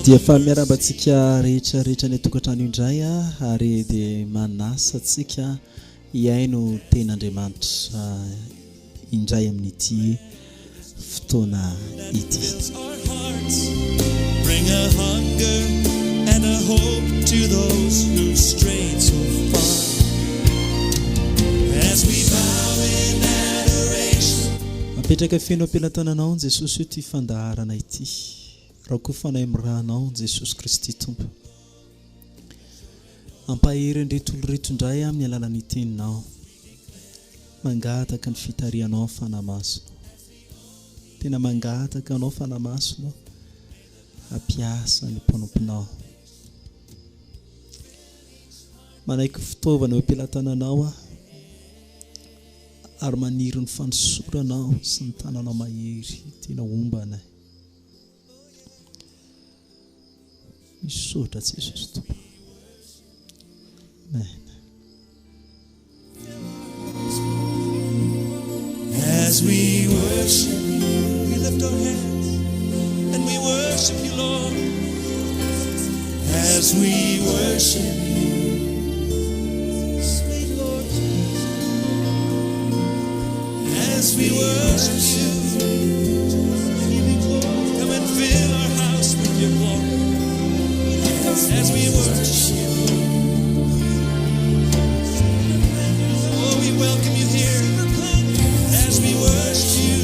Dia faly miarahaba antsika rehetra rehetra any an-tokantrano indray ary dia manasa antsika hihaino tenin'Andriamanitra indray amin'ity fotoana ity. Apetraka feno am-pelatananao Jesosy o ity fandaharana ity. Rakofanay amin'ny rànao Jesosy Kristy Tompo. Ampahery an'ireto olona ireto indray amin'ny alalan'ny teninao. Mangataka ny fitarihanao Fanahy Masina. Tena mangataka anao Fanahy Masina hampiasa ny mpanomponao. Manaiky fitaovana eo am-pelatananao aho ary maniry ny fanosoranao sy ny tananao mahery tena homba anay. Misaotra Jesosy Tompo. Amen. As we worship you, we lift our hands and we worship you, Lord. As we worship you, sweet Lord Jesus. As we worship you, come and fill our house with your glory. As we worship you, oh, we welcome you here. As we worship you.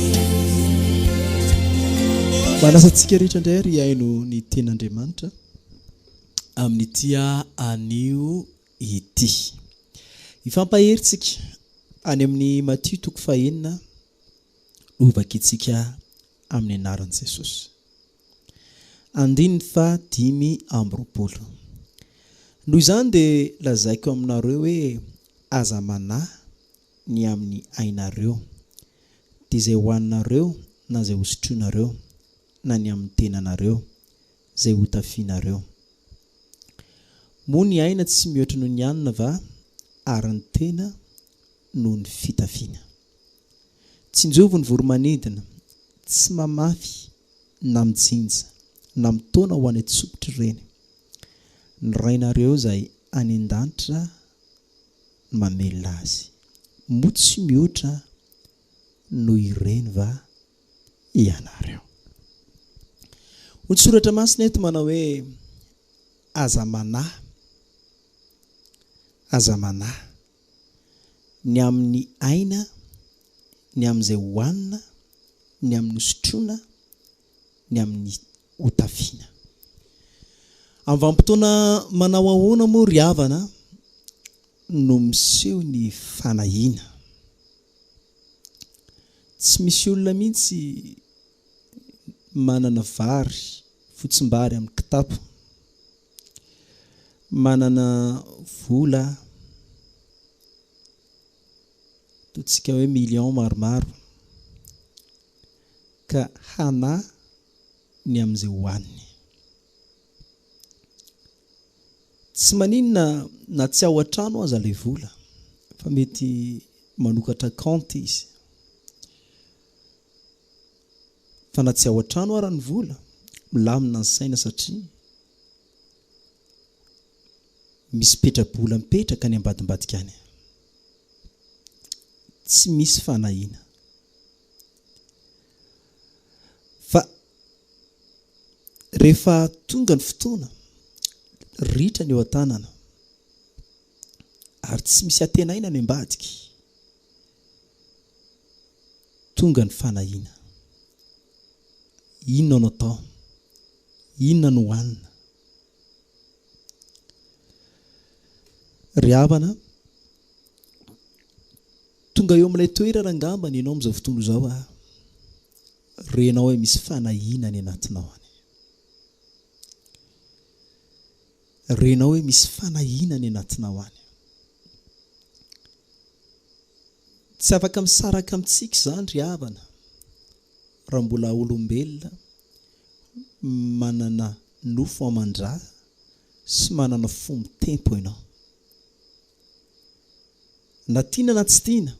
Manasa antsika rehetra indray ary hihaino ny tenin'Andriamanitra amin'ity anio ity. Hifampahery tsika any amin'ny Matio toko fahenina no hovakintsika amin'ny anaran'i Jesosy. Andininy faha 25. Noho izany dia lazaiko aminareo hoe aza manahy ny amin'ny ainareo, dia izay hohaninareo na izay hosotroinareo, na ny amin'ny tenanareo, izay hotafianareo. Moa ny aina tsy mihoatra noho ny hanina va, ary ny tena noho ny fitafiana? Tsinjovy ny voro-manidina, tsy mamafy na mijinja na mitaona ho any an-tsopitra ireny. Ny Rainareo izay any an-danitra no mamelona azy. Moa tsy mihoatra noho ireny va ianareo? Hoy ny Soratra Masina eto manao hoe, Aza manahy, aza manahy, ny amin'ny aina, ny amin'izay hohanina, ny amin'ny hosotroina, ny amin'ny hotafiana. Amin'ny vanim-potoana manao ahoana moa ry havana no miseho ny fanahiana? Tsy misy olona mihitsy manana vary fotsim-bary amin'ny kitapo, manana vola ataontsika hoe millions maromaro ka hanahy ny amin'izay hohaniny. Tsy maninona na tsy ao an-trano aza ilay vola fa mety manokatra kaonty izy. Fa na tsy ao an-trano ara ny vola, milamina ny saina satria misy petra-bola mipetraka any ambadimbadika any. Tsy misy fanahiana. Fa rehefa tonga ny fotoana, ritra ny eo an-tanana ary tsy misy antenaina any ambadika. Tonga ny fanahiana. Inona no atao? Inona no hohanina? Ry havana, tonga eo amin'ilay toerana angambany ianao amin'izao fotoana izao ah. Renao hoe misy fanahiana any anatinao any. Renao hoe misy fanahiana any anatinao any. Tsy afaka misaraka amintsika izany ry havana raha mbola olombelona manana nofo aman-dra sy manana fo mitempo ianao. Na tiana na tsy tiana,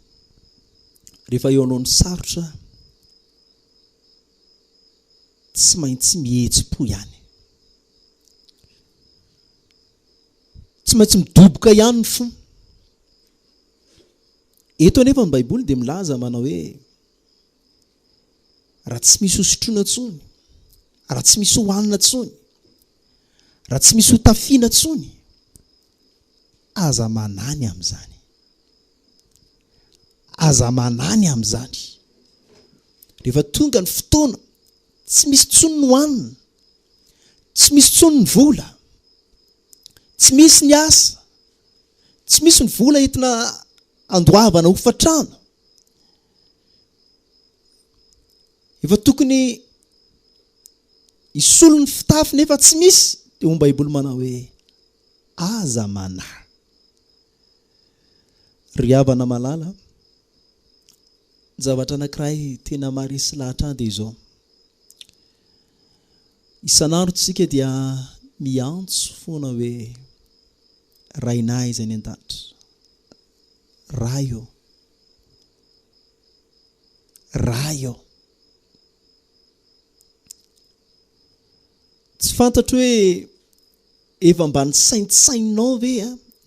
rehefa eo alohan'ny sarotra, tsy maintsy mihetsi-po ihany. Tsy maintsy midoboka ihany ny fo. Eto anefa ny Baiboly dia milaza manao hoe, Raha tsy misy hosotroina intsony, raha tsy misy hohanina intsony, raha tsy misy hotafiana intsony, aza manahy ny amin'izany. Aza manahy ny amin'izany. Rehefa tonga ny fotoana, tsy misy intsony ny hohanina, tsy misy intsony ny vola, tsy misy ny asa, tsy misy ny vola entina andoavana hofantrano. Efa tokony hisolo ny fitafy nefa tsy misy, dia hoy ny Baiboly manao hoe, Aza manahy. Ry havana malala, ny zavatra anankiray tena maharesy lahatra ahy dia izao, isan'andro tsika dia miantso foana hoe, Rainay izay any an-danitra, Ray ô, Ray ô. Tsy fantatro hoe efa mba nisaintsaininao ve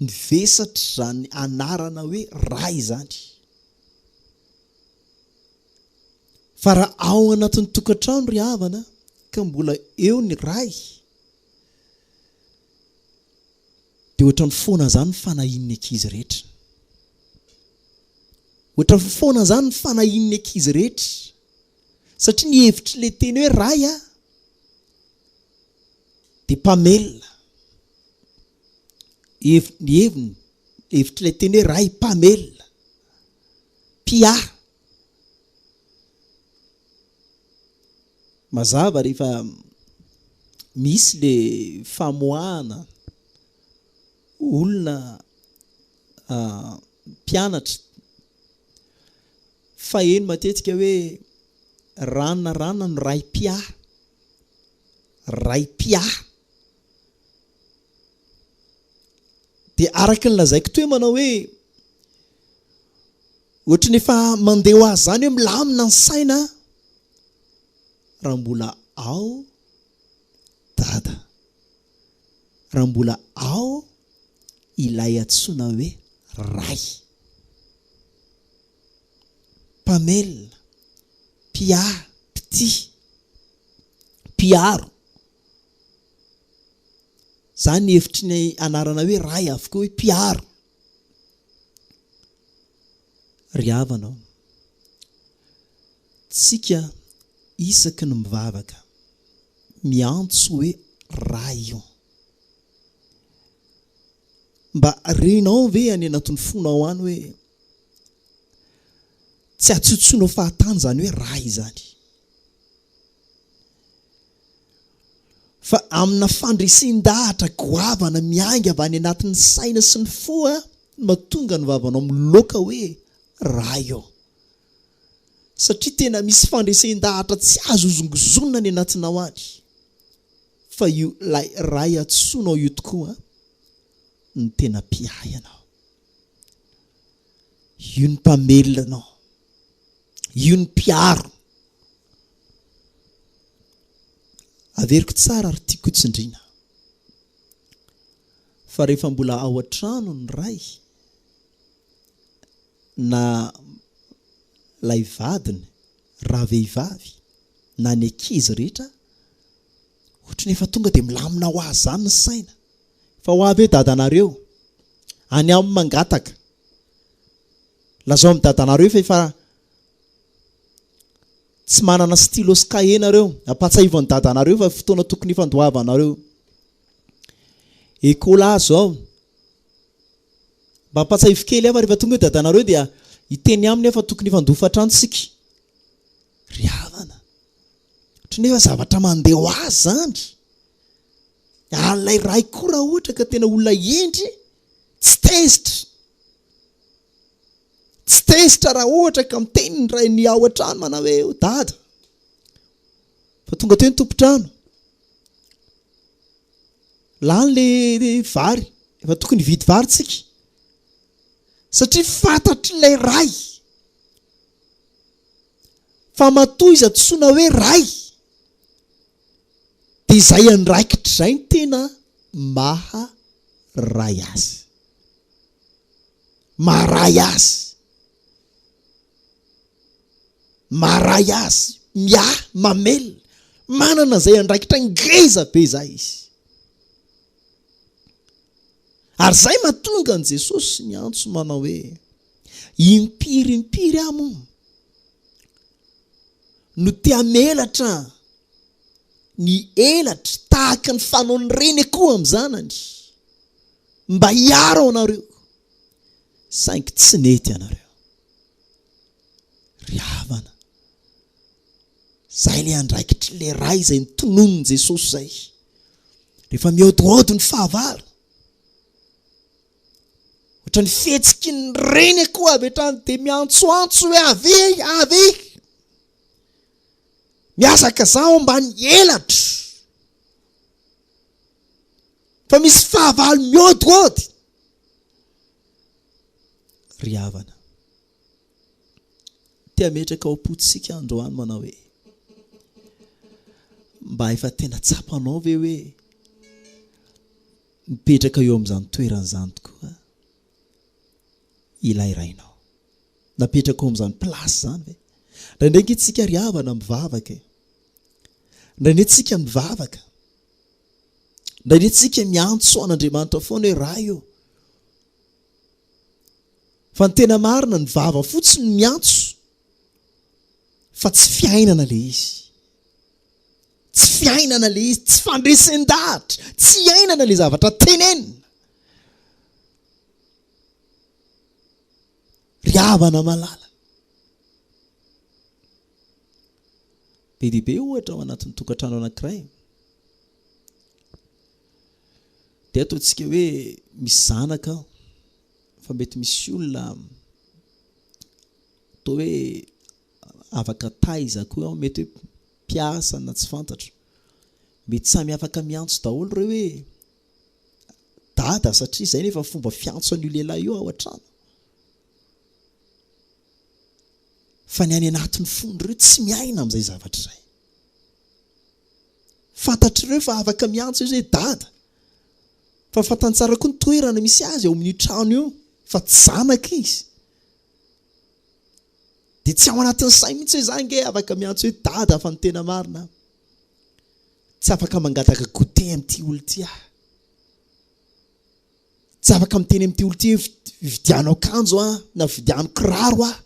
ny vesatr'izany anarana hoe Ray izany? Fa raha ao anatin'ny tokantrano ry havana ka mbola eo ny Ray dia ohatran'ny foana izany ny fanahian'ny ankizy rehetra. Ohatran'ny foana izany ny fanahian'ny ankizy rehetra. Satria ny hevitr'ilay teny hoe Ray a dia mpamelona. Hevi- ny heviny, hevitr'ilay teny hoe Ray, mpamelona, mpiahy. Mazava rehefa misy le famoahana olona mpianatra faheno matetika hoe ranona ranona no ray mpiahy, ray mpiahy. Dia araka ny lazaiko teo manao hoe ohatry ny efa mandeha ho azy izany hoe milamina ny saina raha mbola ao Dada, raha mbola ao ilay antsoina hoe Ray. Mpamelona, mpiahy, mpitia, mpiaro. Izany ny hevitry ny anarana hoe Ray avokoa hoe mpiaro. Ry havana ô, tsika isaky ny mivavaka, miantso hoe Ray ô. Mba renao ve any anatin'ny fonao any hoe tsy atsotsoinao fahatany izany hoe Ray izany? Fa amina fandresen-dahatra goavana miainga avy any anatin'ny saina sy ny fo no mahatonga ny vavanao miloaka hoe Ray ô. Satria tena misy fandresen-dahatra tsy azo hozongozonina any anatinao any fa io ilay Ray antsoinao io tokoa no tena mpiahy anao. Io ny mpamelona anao. Io ny mpiaro. Averiko tsara ary tiako hotsindriana fa rehefa mbola ao an-trano ny ray na ilay vadiny raha vehivavy na ny ankizy rehetra ohatry ny efa tonga dia milamina ho azy izany ny saina fa ho avy eo dadanareo any aminy mangataka lazao amin'ny dadanareo fa efa Tsy manana stylo sy cahier nareo, ampahatsiahivo an'i dadanareo fa fotoana tokony hifandoavanareo écolage zao. Mba ampahatsiahivo kely aho fa rehefa tonga eo dadanareo dia hiteny aminy aho fa tokony hifandoa hatrany tsika. Ry havana, ohatran'ny hoe zavatra mandeha ho azy zany. Ary ilay ray koa raha ohatra ka tena olona hendry, tsy tezitra. Tsy tezitra raha ohatra ka miteny ny rainy ao an-trano manao hoe oh dada fa tonga teo ny tompon-trano. Lany le vary, efa tokony hividy vary tsika. Satria fantatr'ilay ray fa matoa izy antsoina hoe ray dia izay andraikitra izay no tena maha. Ray azy. Maha-Ray azy. Maha-Ray azy, miahy, mamelona, manana izay andraikitra ngeza be izay izy. Ary izay mahatonga an'i Jesosy miantso manao hoe, Impiry impiry aho moa no te hamelatra ny elatra tahaka ny fanaon'ny reny akoho amin'ny zanany mba hiaro anareo, saingy tsy nety ianareo. Ry havana, izay ilay andraikitr'ilay Ray izay notononin'i Jesosy izay. Rehefa mihaodihaody ny fahavalo, ohatran'ny fihetsiky ny reny akoho avy hatrany dia miantsoantso hoe avia, avia. Mihazakazaha ao ambany elatra. Fa misy fahavalo mihaodihaody. Ry havana, te hametraka ao am-pontsika androany manao hoe, mba efa tena tsapanao ve hoe mipetraka eo amin'izany toerana izany tokoa ilay Rainao? Napetraka ao amin'izany place izany ve? Indraindray ange tsika ry havana mivavaka e. Indraindray tsika mivavaka. Indraindray tsika miantso an'Andriamanitra foana hoe Ray ô. Fa ny tena marina ny vava fotsiny no miantso fa tsy fiainana le izy. Tsy fiainana le izy, tsy fandresen-dahatra, tsy iainana le zavatra tenenina. Ry havana malala. Be dia be ohatra ao anatin'ny tokantrano anankiray. Dia ataontsika hoe misy zanaka aho fa mety misy olona atao hoe afaka taiza koa aho, mety hoe mpiasa na tsy fantatro. Mety samy afaka miantso daholo ireo hoe dada satria izay nefa fomba fiantso an'io lehilahy io ao an-trano. Fa ny any anatin'ny fon'ireo tsy miaina amin'izay zavatra izay. Fantatr'ireo fa afaka miantso izy hoe dada. Fa fantany tsara koa ny toerana misy azy ao amin'io trano io fa tsy zanaka izy. Dia tsy ao anatin'ny sainy mihitsy hoe za ange afaka miantso hoe dada fa ny tena marina tsy afaka mangataka goûter amin'ity olona ity aho. Tsy afaka miteny amin'ity olona ity hoe vidiano akanjo aho na vidiano kiraro aho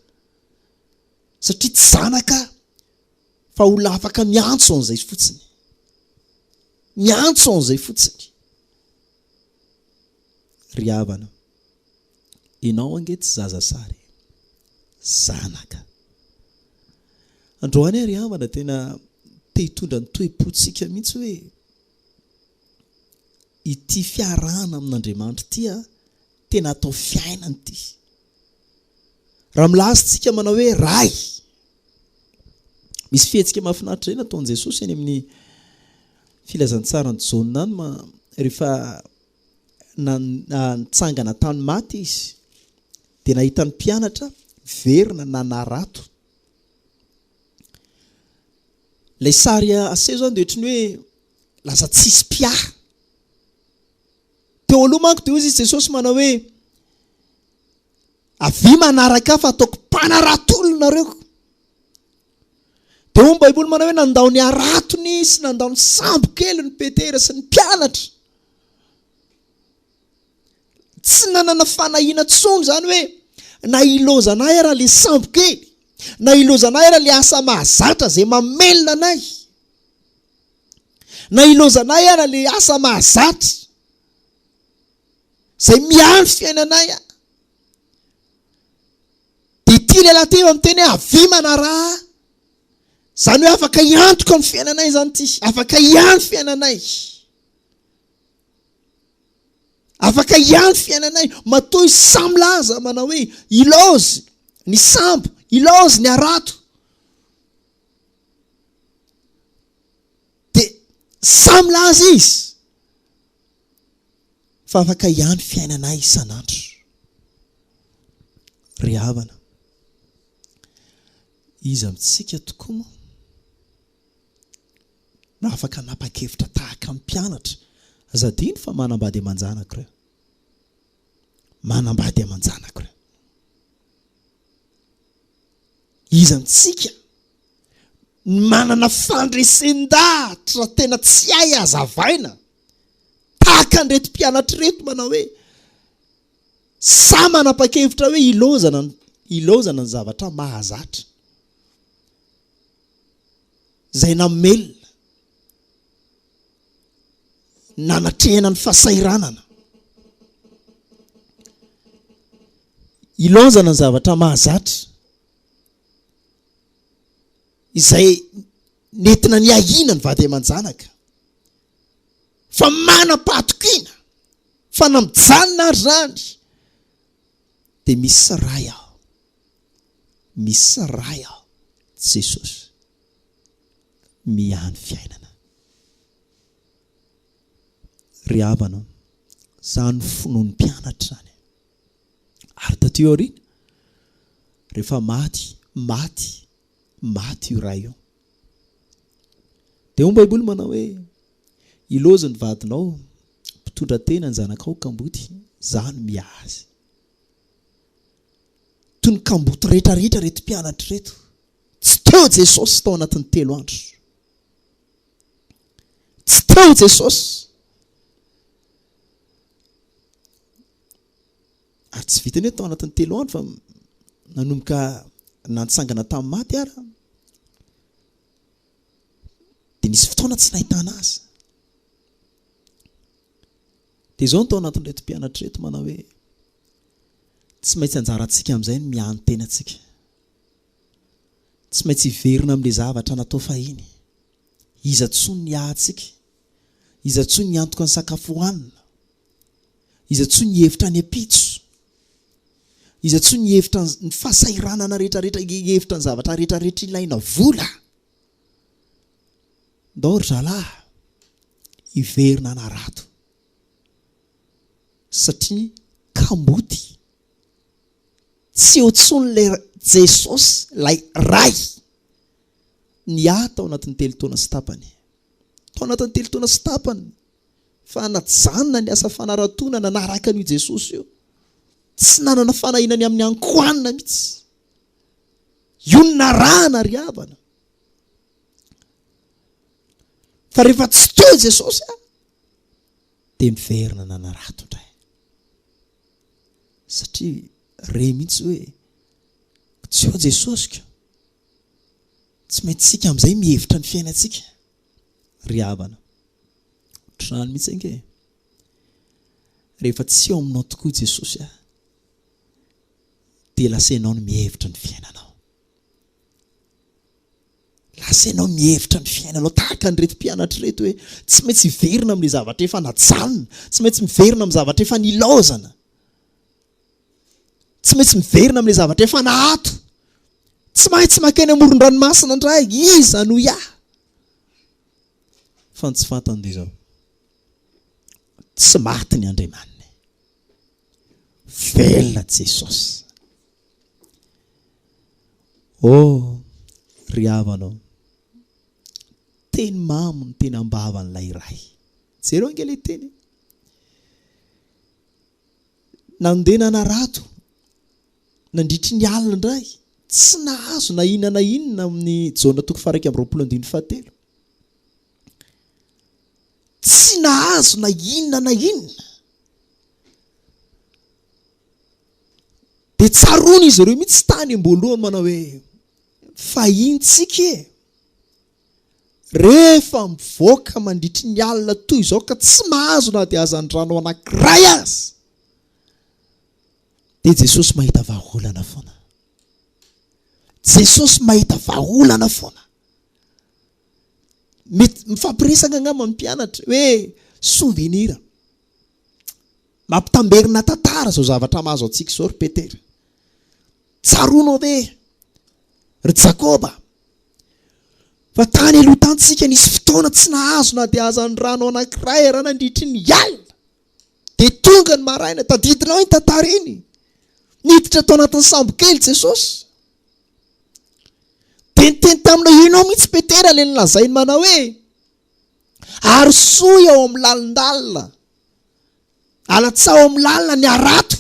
satria tsy zanaka aho. Fa olona afaka miantso an'izay fotsiny. Miantso an'izay fotsiny. Ry havana, ianao ange tsy zaza sary e. Zanaka. Androany aho ry havana tena te hitondra ny toe-pontsika mihitsy hoe ity fiarahana amin'Andriamanitra ity a, tena atao fiainana ity. Raha milaza isika manao hoe Ray, misy fihetsika mahafinaritra izay nataon'i Jesosy any amin'ny filazantsaran'i Jaona any ma rehefa nitsangana tany maty izy dia nahita ny mpianatra verina nanarato. Ilay sary aseho izany dia ohatran'ny hoe lasa tsisy mpiahy. Teo aloha manko dia hoy izy Jesosy manao hoe Avia manaraka ahy fa ataoko mpanarato olona nareo. Dia hoy ny Baiboly manao hoe nandao ny haratony sy nandao ny sambo keliny Petera sy ny mpianatra. Tsy nanana fanahiana intsony izany hoe na ilaozana ahy ara le sambo kely, na ilaozana ahy ara le asa mahazatra izay mamelona anay, na ilaozana ahy ara le asa mahazatra izay miahy ny fiainanay aho. Dia ity lehilahy ity efa miteny hoe avia manaraha ahy. Izany hoe afaka hiantoka ny fiainanay izany ity, afaka hiahy ny fiainanay. Afaka hiahy ny fiainanay. Matoa izy samy milaza manao hoe ilaozy ny sambo, ilaozy ny harato. Dia samy milaza izy. Fa afaka ihany fiainanay isan'andro. Ry havana, iza amintsika tokoa moa no afaka hanapa-kevitra tahaka ny mpianatra? Aza adino fa manambady aman-janaka ireo. Manambady aman-janako ireo. Iza amintsika no manana fandresen-dahatra tena tsy hay hazavaina tahaka an'ireto mpianatra ireto manao hoe samy manapa-kevitra hoe ilaozana ilaozana ny zavatra mahazatra izay namelona nanatrehana ny fahasahiranana. Ilaozana ny zavatra mahazatra izay nentina niahiana ny vady aman-janaka fa manam-pahatokiana fa na mijanona ary izany dia misy Ray aho, misy Ray aho, Jesosy miahy ny fiainana. Ry havana, izany finoan'ny mpianatra izany. Ary taty aoriana, rehefa maty, maty, maty io ray io. Dia hoy ny Baiboly manao hoe, Ilaozy ny vadinao, mpitondra tena ny zanakao kamboty, izaho no miahy azy. Toy ny kamboty rehetrarehetra ireto mpianatra ireto. Tsy teo Jesosy tao anatin'ny telo andro. Tsy teo Jesosy. Ary tsy vitany hoe tao anatin'ny telo andro fa nanomboka nantsangana tamin'ny maty ara. Dia nisy fotoana tsy nahitana azy. Dia izao no tao anatin'ireto mpianatra ireto manao hoe tsy maintsy anjarantsika amin'izay ny miahy ny tenantsika. Tsy maintsy hiverina amin'ilay zavatra natao fahiny. Iza intsony ny ahantsika? Iza intsony ny antoka ny sakafo hohanina? Iza intsony ny hevitra ny ampitso? Iza intsony ny hevitra ny fahasahiranana rehetrarehetra, hevitra ny zavatra rehetrarehetra ilaina vola? Ndao ry zalahy hiverina hanarato satria kamboty. Tsy eo intsony ilay Jesosy, ilay Ray niahy tao anatin'ny telo taona sy tapany. Tao anatin'ny telo taona sy tapany fa najanona ny asa fanaratoana nanaraka an'io Jesosy io. Tsy nanana fanahiana ny amin'ny ankohanina mihitsy. Io no narahana ry havana. Fa rehefa tsy teo Jesosy dia miverina nanarato indray. Satria re mihitsy hoe tsy eo Jesosy ka. Tsy maintsy isika amin'izay mihevitra ny fiainantsika ry havana. Ohatr'izany mihitsy ange e. Rehefa tsy eo aminao tokoa Jesosy a, dia lasa ianao no mihevitra ny fiainanao. Lasa ianao mihevitra ny fiainanao tahaka an'ireto mpianatra ireto hoe tsy maintsy hiverina amin'ilay zavatra efa najanona, tsy maintsy miverina amin'ny zavatra efa nilaozana, tsy maintsy miverina amin'ilay zavatra efa nahato, tsy maintsy mankeny amoron-dranomasina indray, iza no hiahy? Fa ny tsy fantany dia izao, tsy maty ny Andriamaniny, velona Jesosy. Oh, ry havana ô, teny mamy no tena am-bavan'ilay iray. Jereo ange ilay teny e. Nandeha nanarato nandritry ny alina indray, tsy nahazo na inona na inona amin'ny Jaona toko faha-21 andininy fahatelo. Tsy nahazo na inona na inona. Dia tsaroan'izy ireo mihitsy tany am-boalohany manao hoe, Fahiny tsika e! Rehefa mivoaka mandritry ny alina toy izao ka tsy mahazo na dia hazandrano anankiray aza, dia Jesosy mahita vahaolana foana. Jesosy mahita vahaolana foana. Mety mifampiresaka angamba ny mpianatra hoe souvenir. Mampitamberina tantara izao zavatra mahazo antsika izao ry Petera. Tsaroanao ve ry Jakoba fa tany aloha tany tsika nisy fotoana tsy nahazo na dia hazandrano anankiray ara nandritry ny alina. Dia tonga ny maraina, tadidinao iny tantara iny. Niditra tao anatin'ny sambokely Jesosy. Dia niteny taminao ianao mihitsy Petera ilay nolazainy manao hoe arosoy ao amin'ny lalindalina. Alatsaho amin'ny lalina ny harato.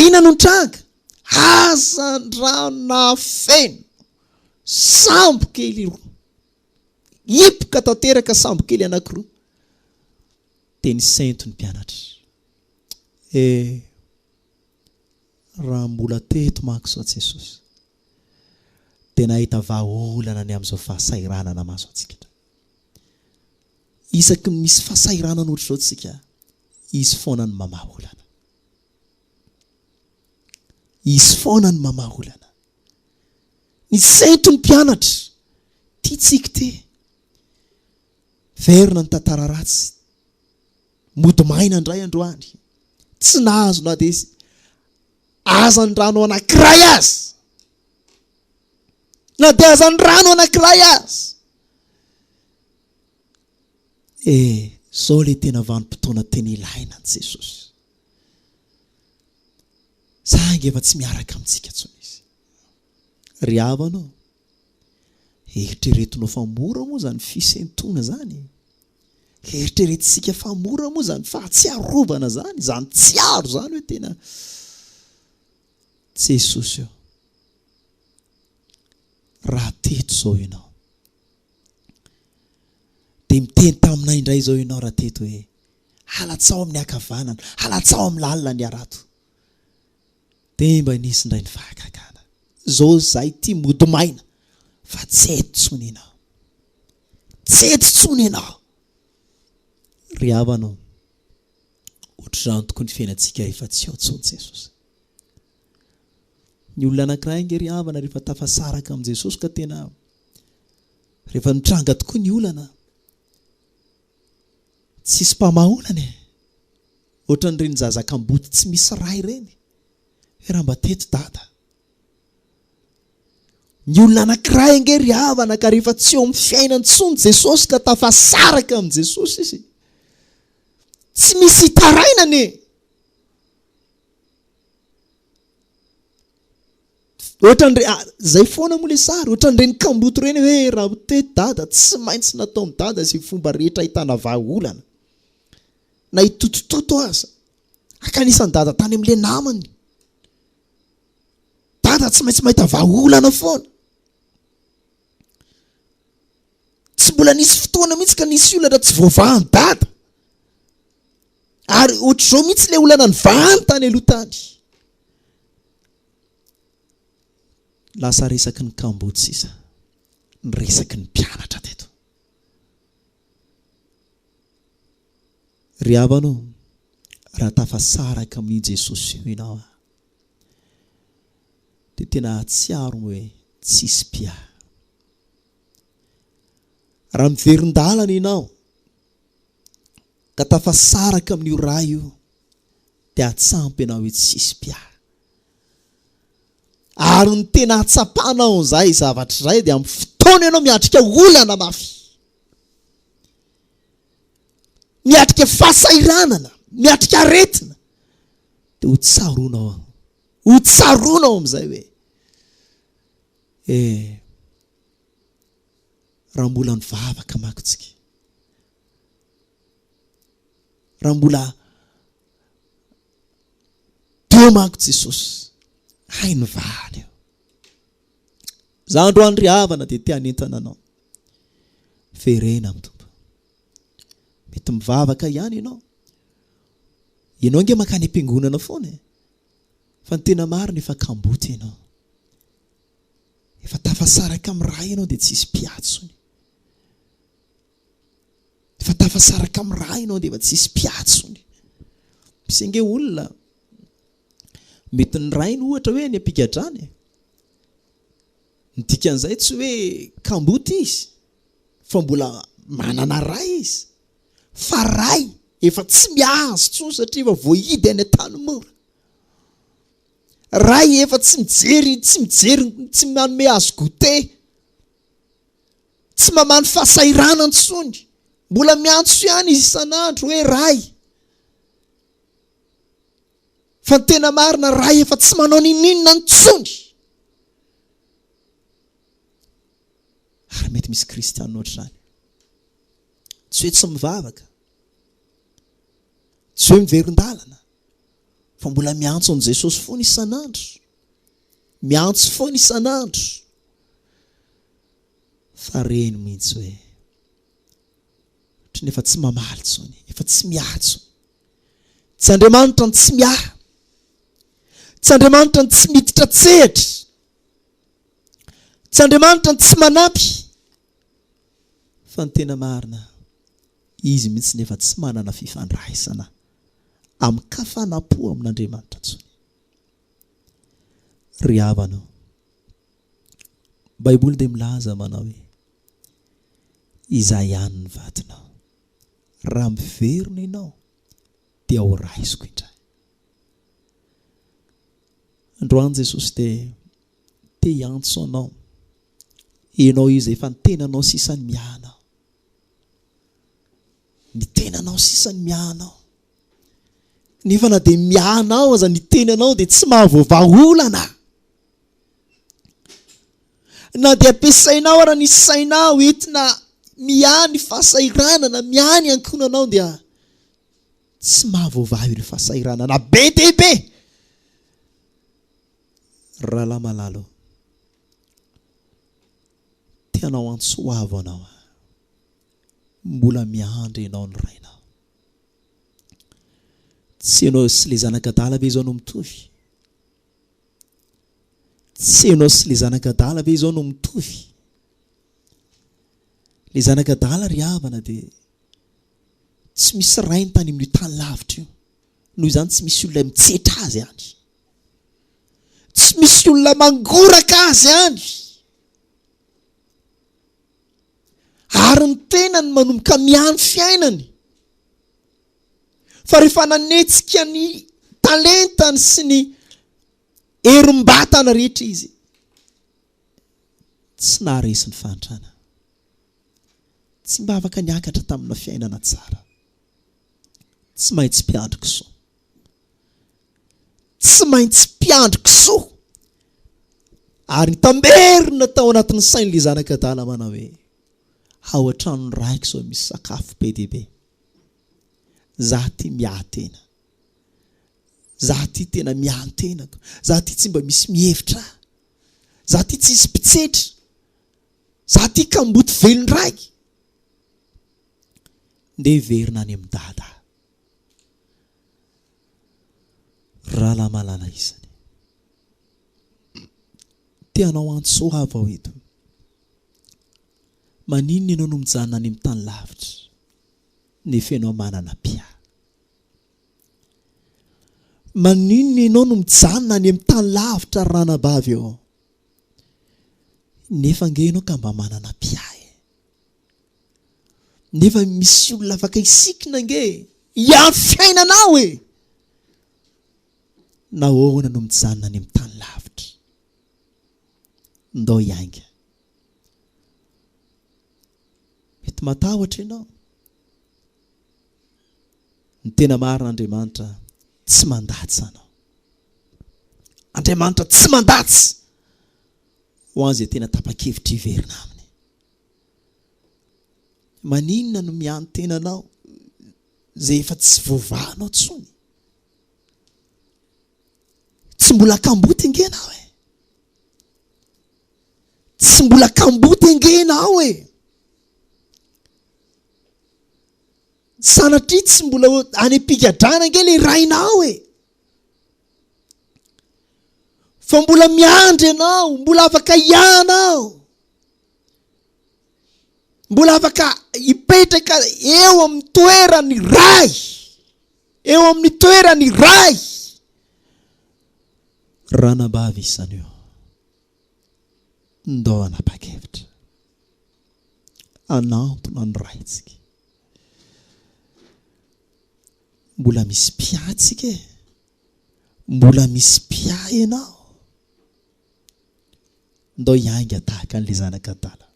Dia inona no nitranga? Hazandrano nahafeno sambo kely roa. Hipoka tanteraka sambo kely anankiroa. Dia nisento ny mpianatra. Eh, raha mbola teto manko izao Jesosy, dia nahita vahaolana ny amin'izao fahasahiranana mahazo antsika indray. Isaky ny misy fahasahiranana ohatr'izao tsika, Izy foana no mamaha olana. Izy foana no mamaha olana. Nisento ny mpianatra. Ty tsiky ty. Verina ny tantara ratsy. Mody maina indray androany. Tsy nahazo na dia azan-drano anankiray aza. Na dia azan-drano anankiray aza. Eh, zao le tena vanim-potoana tena ilaina an'i Jesosy. Saingy efa tsy miaraka amintsika intsony Izy. Ry havana ô, eritreretinao fa mora moa izany fisentoana izany e? Eritreretintsika fa mora moa izany fahatsiarovana izany, izany tsiaro izany hoe tena Jesosy ô, raha teto izao Ianao. Dia miteny taminay indray izao ianao raha teto hoe, Halatsao amin'ny ankavanana, halatsao amin'ny lalina ny harato. Dia mba nisy indray ny fahagagana. Izao izahay ity mody maina fa tsy eto intsony ianao. Tsy eto intsony ianao. Ry havana ô, ohatr'izany tokoa ny fiainantsika rehefa tsy ao intsony Jesosy. Ny olona anankiray ange ry havana rehefa tafasaraka amin'i Jesosy ka tena rehefa mitranga tokoa ny olana, tsisy mpamaha olana e! Ohatran'ireny zaza kamboty tsy misy ray ireny, hoe raha mba teto dada. Ny olona anankiray ange ry havana ka rehefa tsy eo amin'ny fiainany intsony Jesosy ka tafasaraka amin'i Jesosy izy, tsy misy hitarainana e! Ohatran'ireny, ah, zay foana moa le sary, ohatran'ireny kamboty ireny hoe raha ho teto dada, tsy maintsy nataon'i dada izay fomba rehetra ahitana vahaolana. Na hitotototo aza. Hakanisan'i dada tany amin'ilay namany. Dada tsy maintsy mahita vahaolana foana. Tsy mbola nisy fotoana mihitsy ka nisy olana tsy voavahan'i dada. Ary ohatr'izao mihitsy ilay olana nivahany tany aloha tany. Lasa resaky ny kamboty sisa ny resaky ny mpianatra teto. Ry havana ô, raha tafasaraka amin'io Jesosy io ianao a, dia tena hahatsiaro hoe tsisy mpiahy. Raha miverin-dalana ianao ka tafasaraka amin'io Ray io, dia hatsampy ianao hoe tsisy mpiahy. Ary ny tena hahatsapanao an'izay zavatra izay dia amin'ny fotoana ianao miatrika olana mafy. Miatrika fahasahiranana, miatrika aretina, dia ho tsaroanao, ho tsaroanao amin'izay hoe, eh, raha mbola nivavaka manko tsika, raha mbola teo manko Jesosy, hay ny vahany io. Za androany ry havana dia te hanentana anao. Verena amin'ny Tompo. Mety mivavaka ihany ianao. Ianao ange mankany am-piangonana foana e. Fa ny tena marina efa kamboty ianao. Efa tafasaraka amin'ny Ray ianao dia tsisy mpiahy intsony. Efa tafasaraka amin'ny Ray ianao dia efa tsisy mpiahy intsony. Misy ange olona mety ny rainy ohatra hoe any am-pigadrana e. Ny dikan'izay tsy hoe kamboty izy fa mbola manana ray izy. Fa ray efa tsy miahy azy intsony satria efa voahidy any an-tanimora. Ray efa tsy mijery, tsy mijery, tsy manome azy goûter. Tsy mamaha ny fahasahiranany intsony. Mbola miantso ihany izy isan'andro hoe Ray. Fa ny tena marina, Ray efa tsy manao n'inon'inona intsony. Ary mety misy kristianina ohatr'izany. Tsy hoe tsy mivavaka. Tsy hoe miverin-dalana. Fa mbola miantso an'i Jesosy foana isan'andro. Miantso foana isan'andro. Fa reny mihitsy hoe ohatran'ny efa tsy mamaly intsony, efa tsy miahy intsony. Tsy Andriamanitra no tsy miahy. Tsy Andriamanitra no tsy miditra an-tsehatra. Tsy Andriamanitra no tsy manampy. Fa ny tena marina, izy mihitsy nefa tsy manana fifandraisana amin-kafanam-po amin'Andriamanitra intsony. Ry havana ô, Baiboly dia milaza manao hoe, Izaho ihany ny vadinao. Raha miverina ianao, dia ho raisiko indray. Androany Jesosy dia te hiantso anao. Ianao io izay efa ny tenanao sisa ny miahy anao. Ny tenanao sisa ny miahy anao. Nefa na dia miahy anao aza ny tenanao dia tsy mahavoavaha olana. Na dia ampiasainao ara ny sainao entina miahy ny fahasahiranana, miahy ny ankohonanao dia tsy mahavoavaha ireo fahasahiranana be dia be. Rahalahy malala ô, te hanao antso avo anao aho. Mbola miandry anao ny Rainao. Tsy ianao sy le zanak'adala ve izao no mitovy? Tsy ianao sy le zanak'adala ve izao no mitovy? Le zanak'adala ry havana dia tsy misy rainy tany amin'io tany lavitra io. Noho izany tsy misy olona mitsetra azy any. Tsy misy olona mangoraka azy any. Ary ny tenany manomboka miahy ny fiainany. Fa rehefa nanetsika ny talentany sy ny herim-batana rehetra izy, tsy naharesy ny fahantrana. Tsy mba afaka niakatra tamina fiainana tsara. Tsy maintsy mpiandry kisoa. Tsy maintsy mpiandry kisoa. Ary nitamberina tao anatin'ny sain'ilay zanak'adala manao hoe, Ao an-tranon'ny raiko izao misy sakafo be dia be. Za ty miahy tena. Za ty tena miahy ny tenako. Za ty tsy mba misy mihevitra ahy. Za ty tsisy mpitsetra. Za ty kamboty velon-dray. Ndeha hiverina any amin'i Dada. Rahalahy malala isany. Te hanao antso avo aho eto. Maninona ianao no mijanona any amin'ny tany lavitra nefa ianao manana mpiahy? Maninona ianao no mijanona any amin'ny tany lavitra ry ranabavy ô? Nefa ange ianao ka mba manana mpiahy e. Nefa misy olona afaka hisikina ange e! Hiaro fiainanao e! Nahoana no mijanona any amin'ny tany lavitra? Ndao hiainga. Mety matahotra ianao. Ny tena marina Andriamanitra tsy mandatsa anao. Andriamanitra tsy mandatsa ho an'izay tena tapa-kevitra hiverina aminy. Maninona no miano tenanao izay efa tsy voavahanao tsony? Tsy mbola kamboty ange ianao e. Tsy mbola kamboty ange ianao e. Sanatria tsy mbola any am-pigadrana ange ilay rainao e. Fa mbola miandry ianao, mbola afaka hianao. Mbola afaka hipetraka eo amin'ny toeran'ny Ray. Eo amin'ny toeran'ny Ray. Ranabavy isany io. Ndao hanapa-kevitra. Hanantona ny Raintsika. Mbola misy mpiahy tsika e. Mbola misy mpiahy ianao. Ndao hiainga tahaka an'ilay zanak'adala.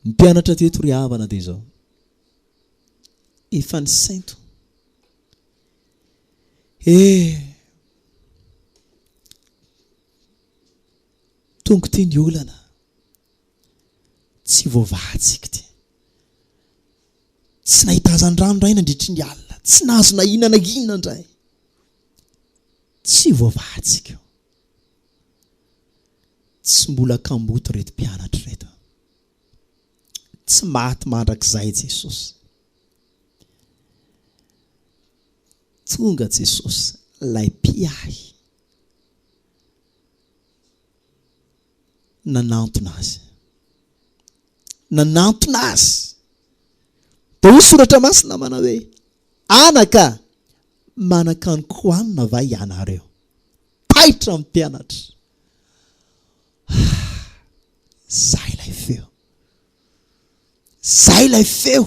Ny mpianatra teto ry havana dia izao. Efa nisento. Eh! Tonga ity ny olana. Tsy voavahantsika ity. Tsy nahita hazandrano iray nandritry ny alina. Tsy nahazo na inona na inona indray. Tsy voavahantsika io. Tsy mbola kamboty ireto mpianatra ireto. Tsy maty mandrakizay Jesosy. Tonga Jesosy, ilay mpiahy. Nanantona azy. Nanantona azy. Dia hoy Soratra Masina manao hoe, Anaka, manan-kanin-kohanina va ianareo? Taitra ny mpianatra. Ah, zay ilay feo. Zay ilay feo.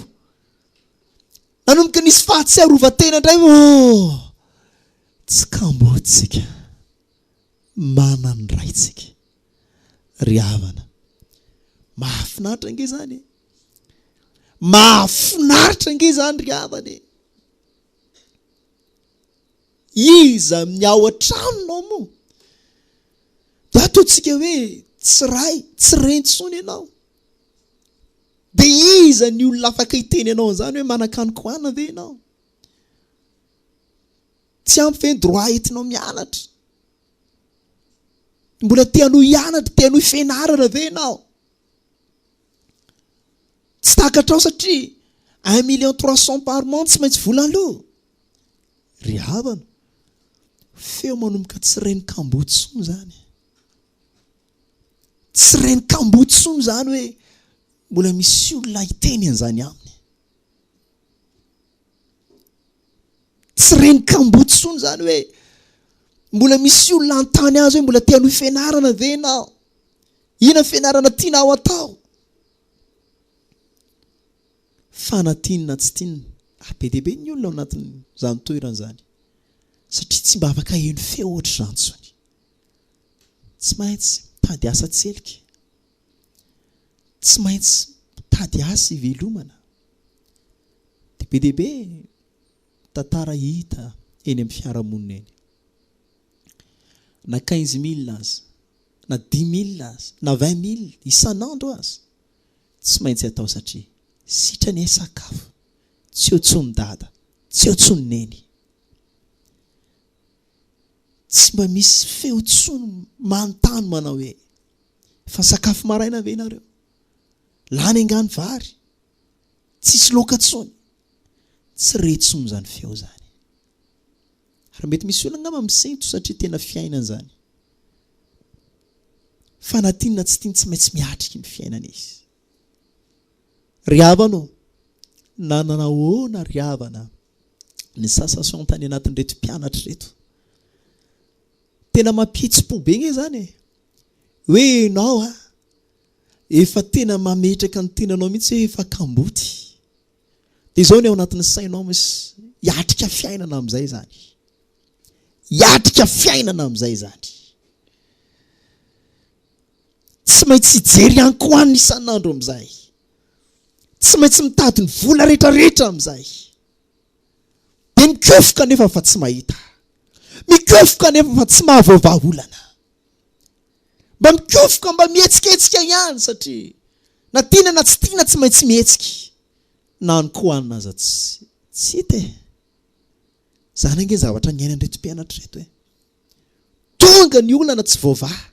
Nanomboka nisy fahatsiarovan-tena indray, oh, tsy kambotsika. Manan Ray tsika. Ry havana. Mahafinaritra ange izany e. Mahafinaritra ange izany ry havana e. Iza amin'ny ao an-tranonao moa? Dia ataontsika hoe tsy ray, tsy reny intsony ianao. Dia iza ny olona afaka hiteny anao an'izany hoe manan-kanin-kohanina ve ianao? Tsy ampy ve ny droit entinao mianatra? Mbola te hanohy hianatra, te hanohy fianarana ve ianao? Tsy takatrao satria un million 300 par mois tsy maintsy vola aloha. Ry havana, feo manomboka tsy ren'ny kamboty intsony izany. Tsy ren'ny kamboty intsony izany hoe mbola misy olona hiteny an'izany aminy. Tsy reny kamboty intsony izany hoe mbola misy olona hanontany azy hoe mbola te hanohy fianarana ve ianao? Inona ny fianarana tianao atao? Fa na tiany na tsy tiany, ah, be dia be ny olona ao anatin'izany toerana izany satria tsy mba afaka heno feo ohatr'izany intsony. Tsy maintsy mitady asa tselika. Tsy maintsy mitady asa ivelomana. Dia be dia be ny tantara hita eny amin'ny fiarahamonina eny. Na 15 mille aza, na 10 mille aza, na 20 mille isan'andro aza, tsy maintsy atao satria sitrany e sakafo, tsy eo tsony dada, tsy eo tsony neny. Tsy mba misy feo tsony manontany manao hoe, efa nisakafo maraina ve nareo? Lany angaha ny vary? Tsisy laoka tsony. Tsy re tsony izany feo izany. Ary mety misy olona angamba misento satria tena fiainana izany. Fa na tiany na tsy tiany tsy maintsy miatrika ny fiainana izy. Ry havana ô, nanana ahoana ry havana ny sensation tany anatin'ireto mpianatra ireto? Tena mampihetsi-po be nge izany e! Hoe ianao a! Efa tena mametraka ny tenanao mihitsy hoe efa kamboty. Dia izao ny ao anatin'ny sainao misy hiatrika fiainana amin'izay izany. Hiatrika fiainana amin'izay izany. Tsy maintsy hijery ihany koa any isan'andro amin'izay. Tsy maintsy mitady ny vola rehetrarehetra amin'izay. Dia mikofoka nefa fa tsy mahita. Mikofoka nefa fa tsy mahavoavaha olana. Mba mikofoka, mba mihetsiketsika ihany satria na tiana na tsy tiana tsy maintsy mihetsika. Na ny kohanina aza tsy tsy hita e. Izany ange ny zavatra niainan'ireto mpianatra ireto e. Tonga ny olana tsy voavaha.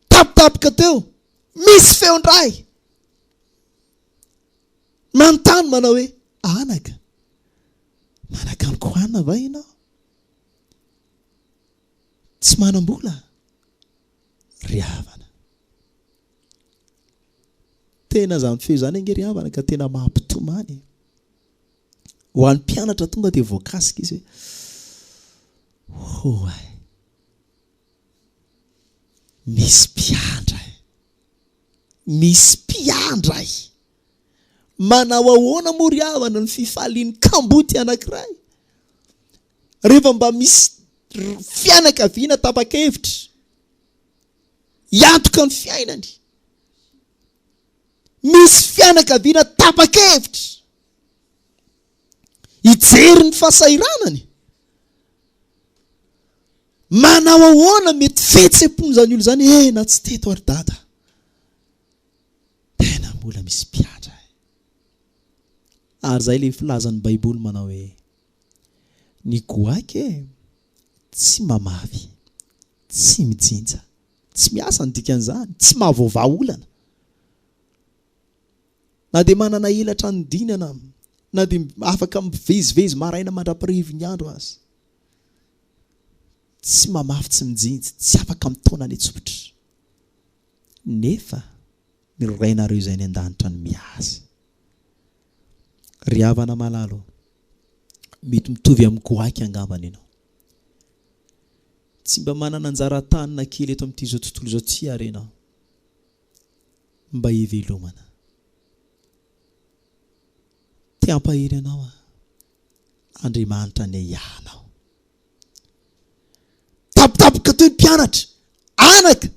Tampotampoka teo, misy feo indray. Manontany manao hoe, anaka, manan-kanin-kohanina va ianao? Tsy manam-bola ry havana. Tena izany feo izany ange ry havana ka tena mampitomany e. Ho an'ny mpianatra tonga dia voakasika izy hoe hoay. Misy mpiandry ahy. Misy mpiandry ahy. Manao ahoana moa ry havana ny fifalian'ny kamboty anankiray? Rehefa mba misy fianakaviana tapa-kevitra hiantoka ny fiainany, misy fianakaviana tapa-kevitra hijery ny fahasahiranany, manao ahoana mety fihetsem-pon'izany olona izany? Eh, na tsy teto ary dada, tena mbola misy mpiandry ahy. Ary izay ilay filazan'ny Baiboly manao hoe, Ny goaika e, tsy mamafy, tsy mijinja, tsy miasa ny dikan'izany, tsy mahavoavaha olana. Na dia manana elatra anodinana, na dia afaka mivezivezy maraina mandra-pirivin'ny andro aza. Tsy mamafy, tsy mijinja, tsy afaka mitaona any an-tsotra. Nefa ny Rainareo izay any an-danitra no miasa. Ry havana malala ô, mety mitovy amin'ny goaika angambany ianao. Tsy mba manana anjara tany na kely eto amin'ity izao tontolo izao ity àry ianao. Mba hivelomana. Te hampahery anao aho. Andriamanitra anie hiahy anao. Tampotampoka toy ny mpianatra, Anaka,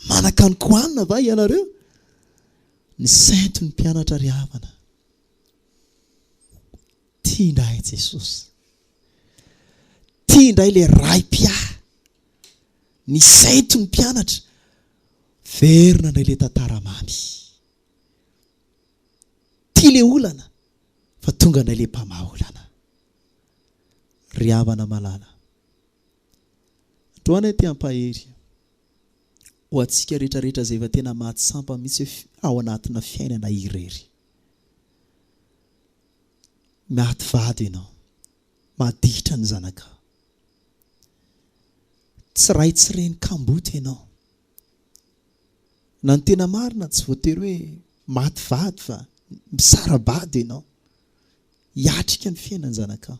manan-kanin-kohanina va ianareo? Nisento ny mpianatra ry havana. Tia indray Jesosy. Tia indray ilay Ray mpiahy. Nisento ny mpianatra. Verina indray ilay tantara mamy. Tia ilay olana fa tonga indray ilay mpamaha olana. Ry havana malala, androany aho te hampahery ho antsika rehetra rehetra izay efa tena mahatsampa mihitsy hoe ao anatina fiainana irery. Miady vady ianao, maditra ny zanakao. Tsy ray tsy reny kamboty ianao. Na ny tena marina tsy voatery hoe maty vady fa misara-bady ianao. Hiatrika ny fiainan-janakao.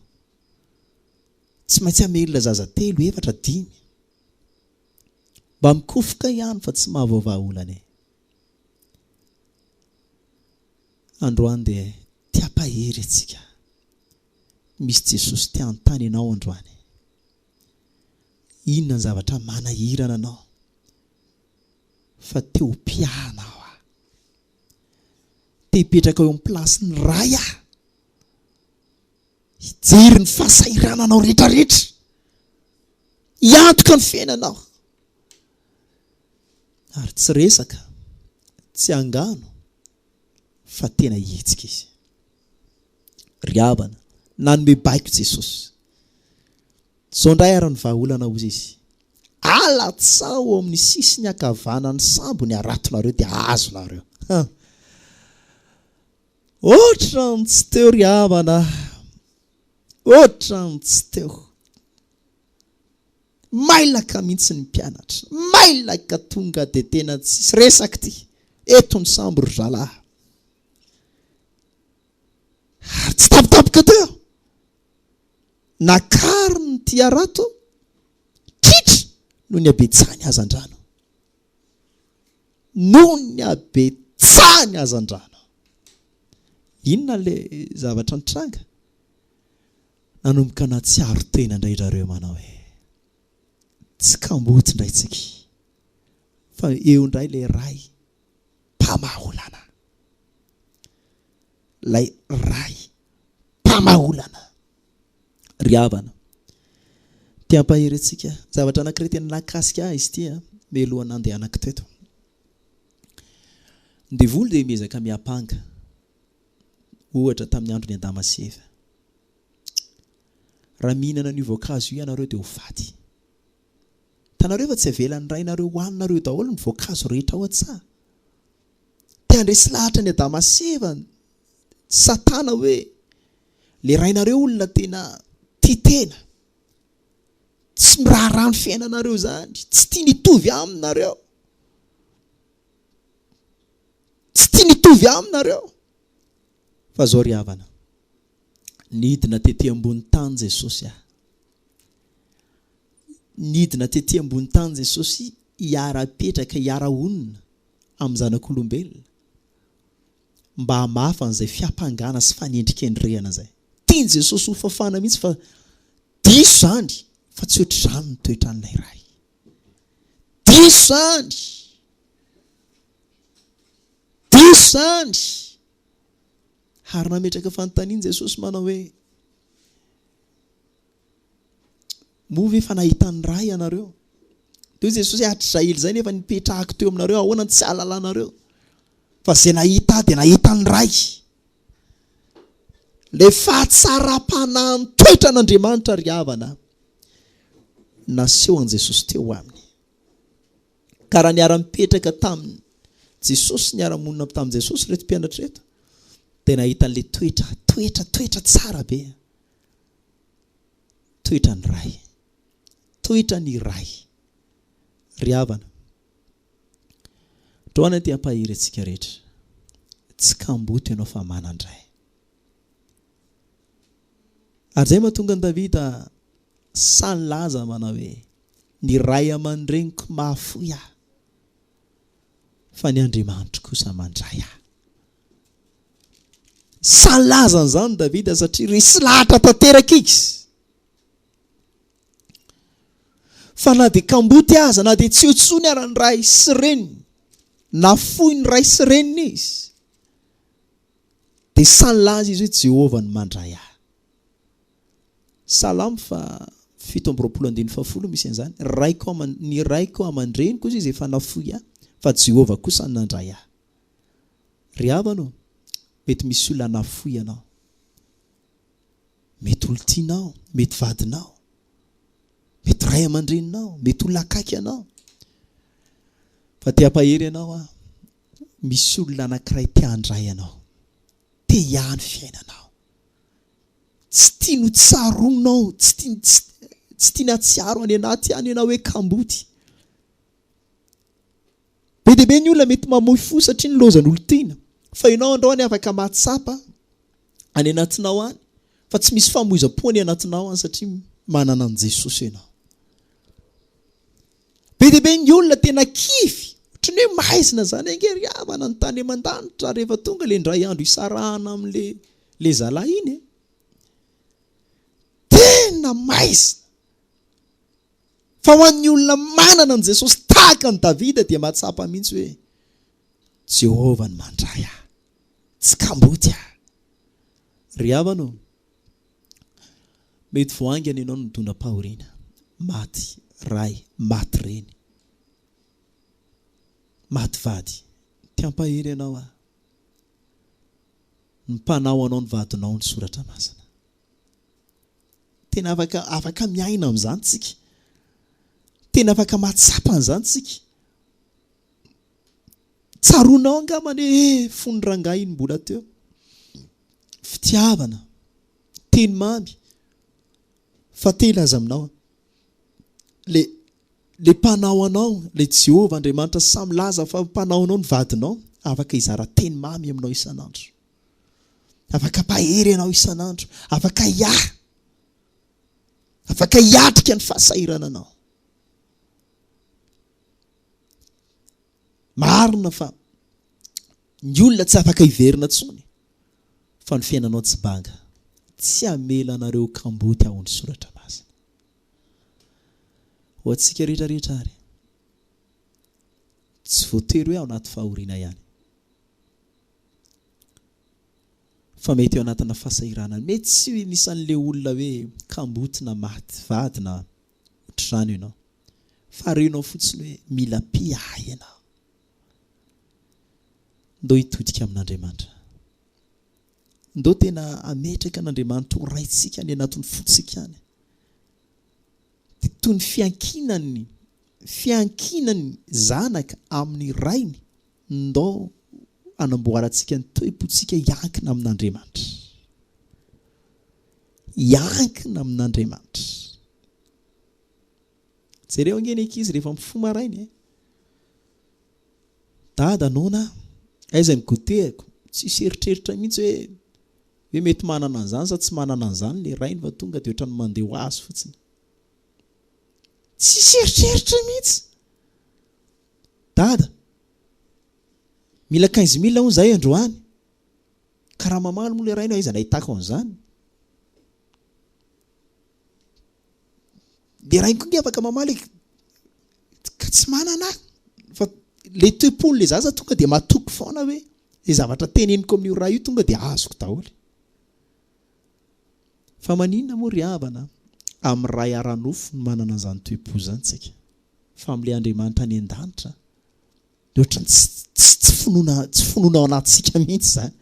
Tsy maintsy hamelona zaza telo, efatra, dimy. Mba mikofoka ihany fa tsy mahavoavaha olana e. Androany dia te hampahery antsika. Misy Jesosy te hanontany anao androany. Inona ny zavatra manahirana anao fa te ho mpiahy anao aho. Te hipetraka eo amin'ny place-n'ny Ray aho. Hijery ny fahasahirananao rehetrarehetra. Hiantoka ny fiainanao. Ary tsy resaka, tsy angano fa tena hihetsika izy. Ry havana, nanome baiko Jesosy. Izao indray ary ny vahaolana hozy izy. Alatsaho ao amin'ny sisiny ankavanan'ny sambo ny haratonareo dia azonareo. Ha! Ohatran'ny tsy teo ry havana a! Ohatran'ny tsy teo. Mailaka mihitsy ny mpianatra. Mailaka tonga dia tena tsisy resaka ity. Eto ny sambo ry zalahy. Ary tsy tampotampoka teo. Nakariny ity harato, tritra noho ny habetsahany hazandrano. Noho ny habetsahany hazandrano. Inona ilay zavatra nitranga? Nanomboka nahatsiaro tena indray zareo manao hoe, tsy kamboty indray tsika, fa eo indray ilay Ray mpamaha olana. Ilay Ray mpamaha olana. Ry havana, te hampahery antsika. Zavatra anankiray tena nahakasika ahy izy ity an, mialohan'ny nandehanako teto. Ny devoly dia miezaka miampanga. Ohatra tamin'ny andron'i Adama sy Eva. Raha mihinana an'io voankazo io ianareo dia ho faty. Hitanareo fa tsy avelan'ny rainareo hohaninareo daholo ny voankazo rehetra ao an-tsaha. Te handresy lahatra an'i Adama sy Eva Satana hoe, le rainareo olona tena tia tena. Tsy miraharaha ny fiainanareo izany. Tsy tiany hitovy aminareo. Tsy tiany hitovy aminareo. Fa zao ry havana, nidina tety ambony tany Jesosy ah. Nidina tety ambony tany Jesosy hiara-petraka, hiara-honina amin'ny zanak'olombelona mba hamafa an'izay fiampangana sy fanendrikendrehana izay. Tian'i Jesosy ho fafana mihitsy fa diso izany fa tsy ohatr'izany ny toetran'ilay Ray. Diso izany! Diso izany! Ary nametraka fanontaniana Jesosy manao hoe, Moa ve efa nahita ny Ray ianareo? Dia hoy Jesosy hoe, Hatrizay ela izay nefa nipetrahako teo aminareo, ahoana no tsy ahalalanareo? Fa izay nahita Ahy dia nahita ny Ray. Ilay fahatsaram-panahin'ny toetran'Andriamanitra ry havana nasehon'i Jesosy teo aminy. Ka raha niara-nipetraka tamin'i Jesosy, niara-monina tamin'i Jesosy ireto mpianatra ireto, dia nahita an'ilay toetra, toetra, toetra tsara be. Toetran'ny Ray. Toetran'ny Ray. Ry havana, androany aho te hampahery antsika rehetra. Tsy kamboty ianao fa manan-dRay. Ary izay mahatonga an'i Davida sahy nilaza manao hoe, Ny ray aman-dreniko mahafoy ahy, fa ny Andriamanitro kosa mandray ahy. Sahy nilaza an'izany Davida satria resy lahatra tanteraka izy. Fa na dia kamboty aza, na dia tsy eo intsony ara ny ray sy reniny, nafoy ny ray sy reniny izy, dia sahy nilaza izy hoe Jehovah no mandray ahy. Salamo faha 27 andininy fahafolo misy an'izany, Raiko aman, ny raiko aman-dreniko hozy izy efa nafoy ahy, fa Jehovah kosa no nandray ahy. Ry havana ô, mety misy olona nafoy anao. Mety olon-tianao, mety vadinao, mety ray aman-dreninao, mety olona akaiky anao. Fa te hampahery anao aho, misy olona anankiray te handray anao, te hiahy ny fiainanao. Tsy tiany ho tsaroanao, tsy tiany tsy tiany hahatsiaro any anaty any ianao hoe kamboty. Be dia be ny olona mety mamoy fo satria nilaozan'olon-tiana. Fa ianao androany afaka mahatsapa any anatinao any fa tsy misy famoizam-po any anatinao any satria manana an'i Jesosy ianao. Be dia be ny olona tena kivy, ohatran'ny hoe maizina izany ange ry havana ny tany aman-danitra rehefa tonga ilay indray andro hisarahana amin'ilay ilay zalahy iny e. Tena maizina. Fa ho an'ny olona manana an'i Jesosy tahaka an'i Davida dia mahatsapa mihitsy hoe Jehovah no mandray ahy. Tsy kamboty aho. Ry havana ô, mety vao haingana ianao no nidonam-pahoriana. Maty ray, maty reny, maty vady. Te hampahery anao aho. Ny mpanao anao ny vadinao ny soratra masina. Tena afaka afaka miaina amin'izany tsika. Tena afaka mahatsapa an'izany tsika. Tsaroanao angamba ny hoe eh, fony rangahy iny mbola teo. Fitiavana, teny mamy. Fa te hilaza aminao le le mpanao anao, le Jehovah Andriamanitra samy milaza fa mpanao anao ny vadinao, afaka hizara teny mamy aminao isan'andro. Afaka hampahery anao isan'andro, afaka hiahy, afaka hiatrika ny fahasahirananao. Marina fa ny olona tsy afaka hiverina intsony fa ny fiainanao tsy banga. Tsy hamela anareo ho kamboty aho ny soratra masina. Ho antsika rehetra rehetra ary, tsy voatery hoe ao anaty fahoriana ihany. Fa mety ao anatina fahasahiranana, mety tsy ho anisan'ilay olona hoe kamboty na maty vady na ohatr'izany ianao. Fa renao fotsiny hoe mila mpiahy ianao. Ndao hitodika amin'Andriamanitra. Ndao tena hametraka an'Andriamanitra ho Raintsika any anatin'ny fontsika any. Dia toy ny fiankinan'ny fiankinan'ny zanaka amin'ny rainy, ndao hanamboarantsika ny toe-pontsika hiankina amin'Andriamanitra. Hiankina amin'Andriamanitra. Jereo ange ny ankizy rehefa mifoha maraina e. Dada noana aho, aiza ny goûter-ko? Tsisy eritreritra mihitsy hoe hoe mety manana an'izany sa tsy manana an'izany ilay rainy fa tonga dia ohatran'ny mandeha ho azy fotsiny. Tsisy eritreritra mihitsy. Dada, mila quinze mille hono izahay androany. Ka raha mamaly moa ilay rainy hoe aiza nahitako an'izany? Le rainy koa nge afaka mamaly e, ka tsy manana aho. Fa le toe-pon'le zaza tonga dia matoky foana hoe zay zavatra teneniko amin'io ray io tonga dia azoko daholo. Fa maninona moa ry havana amin'ny ray ara-nofo no manana an'izany toe-po izany tsika? Fa amin'ilay Andriamanitra any an-danitra dia ohatran'ny tsy tsy tsy finoana tsy finoana ao anatintsika mihitsy izany.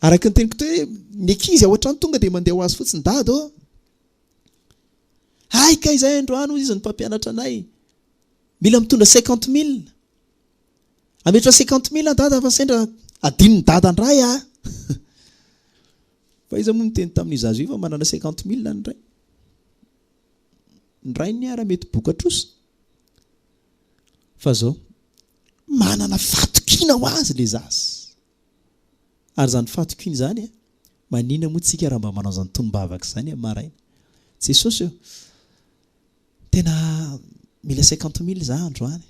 Araka ny teniko teo hoe ny ankizy ao an-trano tonga dia mandeha ho azy fotsiny, Dada ô! Hay kay izay androany hoy izy ny mpampianatra anay. Mila mitondra cinquante mille. Ametra cinquante mille dada fa sendra adinon'i dada ndray ah. Fa iza moa niteny tamin'io zaza io fa manana cinquante mille ny rainy? Ny rainy ara mety boka trosa. Fa zao, manana fatokiana ho azy le zaza. Ary izany fatokiana izany, maninona moa tsika raha mba manao izany tonom-bavaka izany amin'ny maraina? Jesosy ô, tena mila cinquante mille za androany.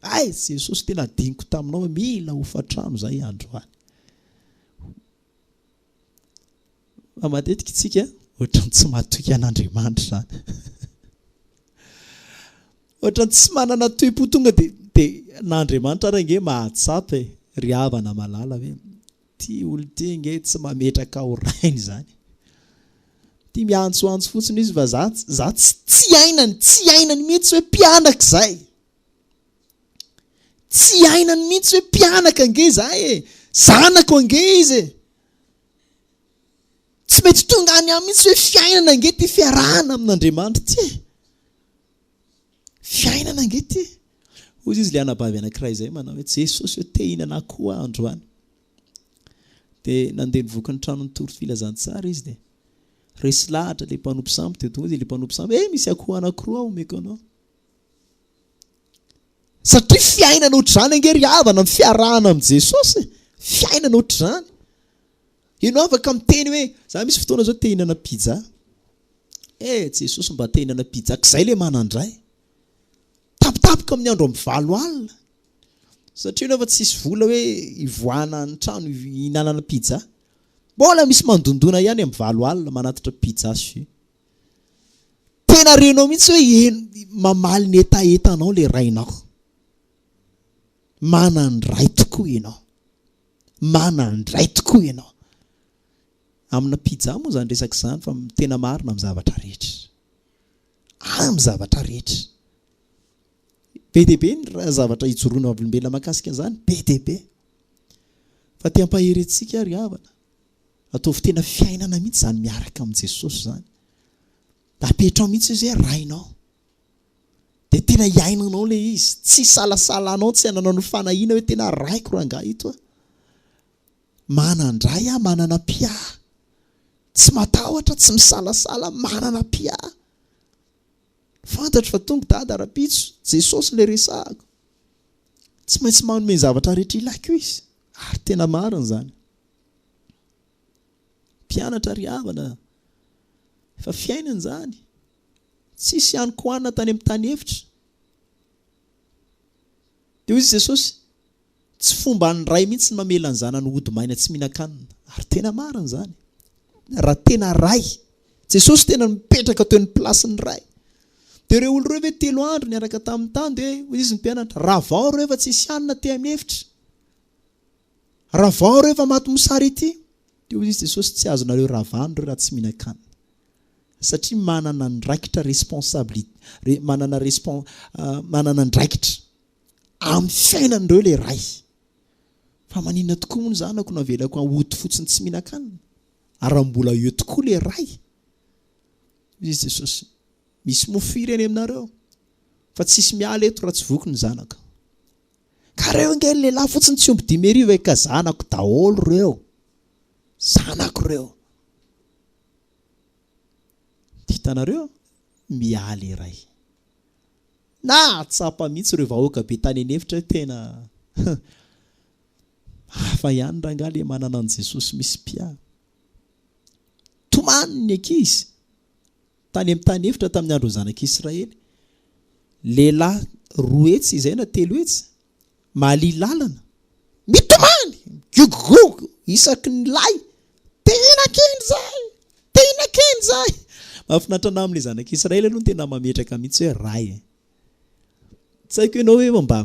Hay Jesosy tena adinoko taminao hoe mila hofantrano zahay androany. Fa matetika isika ohatran'ny tsy matoky an'Andriamanitra izany. Ohatran'ny tsy manana toe-po tonga dia dia na Andriamanitra ary ange mahatsapa e, ry havana malala hoe ity olona ity ange tsy mametraka ho rainy izany. Ity miantsoantso fotsiny izy fa za za tsy tsy iainany, tsy iainany mihitsy hoe mpianaka izay. Tsy iainany mihitsy hoe mpianaka ange izahay e! Zanako ange izy e! Tsy mety tonga any aminy mihitsy hoe fiainana ange ity fiarahana amin'Andriamanitra ity e! Fiainana ange ity e! Hoy izy ilay anabavy anankiray izay manao hoe Jesosy ô te hihinana akoho aho androany. Dia nandeha nivoaka ny trano nitory filazantsara izy dia resy lahatra ilay mpanompo sampy dia tonga dia ilay mpanompo sampy eh misy akoho anankiroa aho omeko anao. Satria fiainana ohatr'izany ange ry havana ny fiarahana amin'i Jesosy e! Fiainana ohatr'izany. Ianao afaka miteny hoe, za misy fotoana zao te hihinana pizza. Eh Jesosy mba te hihinana pizza, k'izay le manan-dray. Tampotampoka amin'ny andro amin'ny valo alina. Satria ianao efa tsisy vola hoe hivoahana ny trano hihinanana pizza. Mbola misy mandondona ihany amin'ny valo alina manatitra pizza sy. Tena renao mihitsy hoe heno mamaly ny hetahetanao le rainao. Manan-dray tokoa ianao. Manan-dray tokoa ianao. Amina pizza moa izany resaka izany fa tena marina amin'ny zavatra rehetra. Amin'ny zavatra rehetra. Be dia be ny zavatra ijoroana vavolombelona mahakasika an'izany, be dia be. Fa te hampahery antsika ry havana. Ataovy tena fiainana mihitsy izany miaraka amin'i Jesosy izany. Apetrao mihitsy izy hoe Rainao. Dia tena iainanao ilay izy. Tsy isalasalanao, tsy ananao ny fanahiana hoe tena Raiko rangahy ito a. Manan-dray aho, manana mpiahy. Tsy matahotra, tsy misalasala, manana mpiahy. Fantatro fa tonga Dada rahampitso, Jesosy ilay resahako. Tsy maintsy manome ny zavatra rehetra ilaiko izy. Ary tena marina izany. Mpianatra ry havana, efa fiainana izany. Tsisy hanin-kohanina tany amin'ny tany efitra. Dia hoy izy Jesosy, Tsy fomban'ny ray mihitsy ny mamela ny zanany hody maina tsy mihinan-kanina. Ary tena marina izany. Raha tena ray. Jesosy tena nipetraka teo ny place-n'ny ray. Dia ireo olona ireo ve telo andro niaraka taminy tany dia hoy izy ny mpianatra, ravao ireo fa tsisy hanina aty amin'ny efitra. Ravao ireo fa maty mosary ity. Dia hoy izy Jesosy, tsy azonareo ravana ireo raha tsy mihinan-kanina. Satria manana andraikitra responsabilité, manana respon, manana andraikitra amin'ny fiainan'ireo ilay ray. Fa maninona tokoa moa ny zanako no avelako hody fotsiny tsy mihinan-kanina? Ary raha mbola eo tokoa ilay ray? Hoy izy Jesosy, misy mofo firy any aminareo? Fa tsisy miala eto raha tsy voky ny zanako. Ka reo ange ny lehilahy fotsiny tsy omby 5000 e ka zanako daholo reo. Zanako reo. Hitanareo? Miala iray. Nahatsapa mihitsy ireo vahoaka be tany an'efitra hoe tena hafa ihany rangahy le manana an'i Jesosy misy mpiahy. Tomany ny ankizy. Tany amin'ny tany efitra tamin'ny andron'ny zanak'Israely. Lehilahy 200 izay na 300, malia lalana, mitomany, migogogogo isaky ny lay, tena kendry izahay, tena kendry izahay. Mahafinaritra anah amin'ilay zanak'Israely aloha ny tena mametraka mihitsy hoe ray e. Tsy haiko ianao hoe mba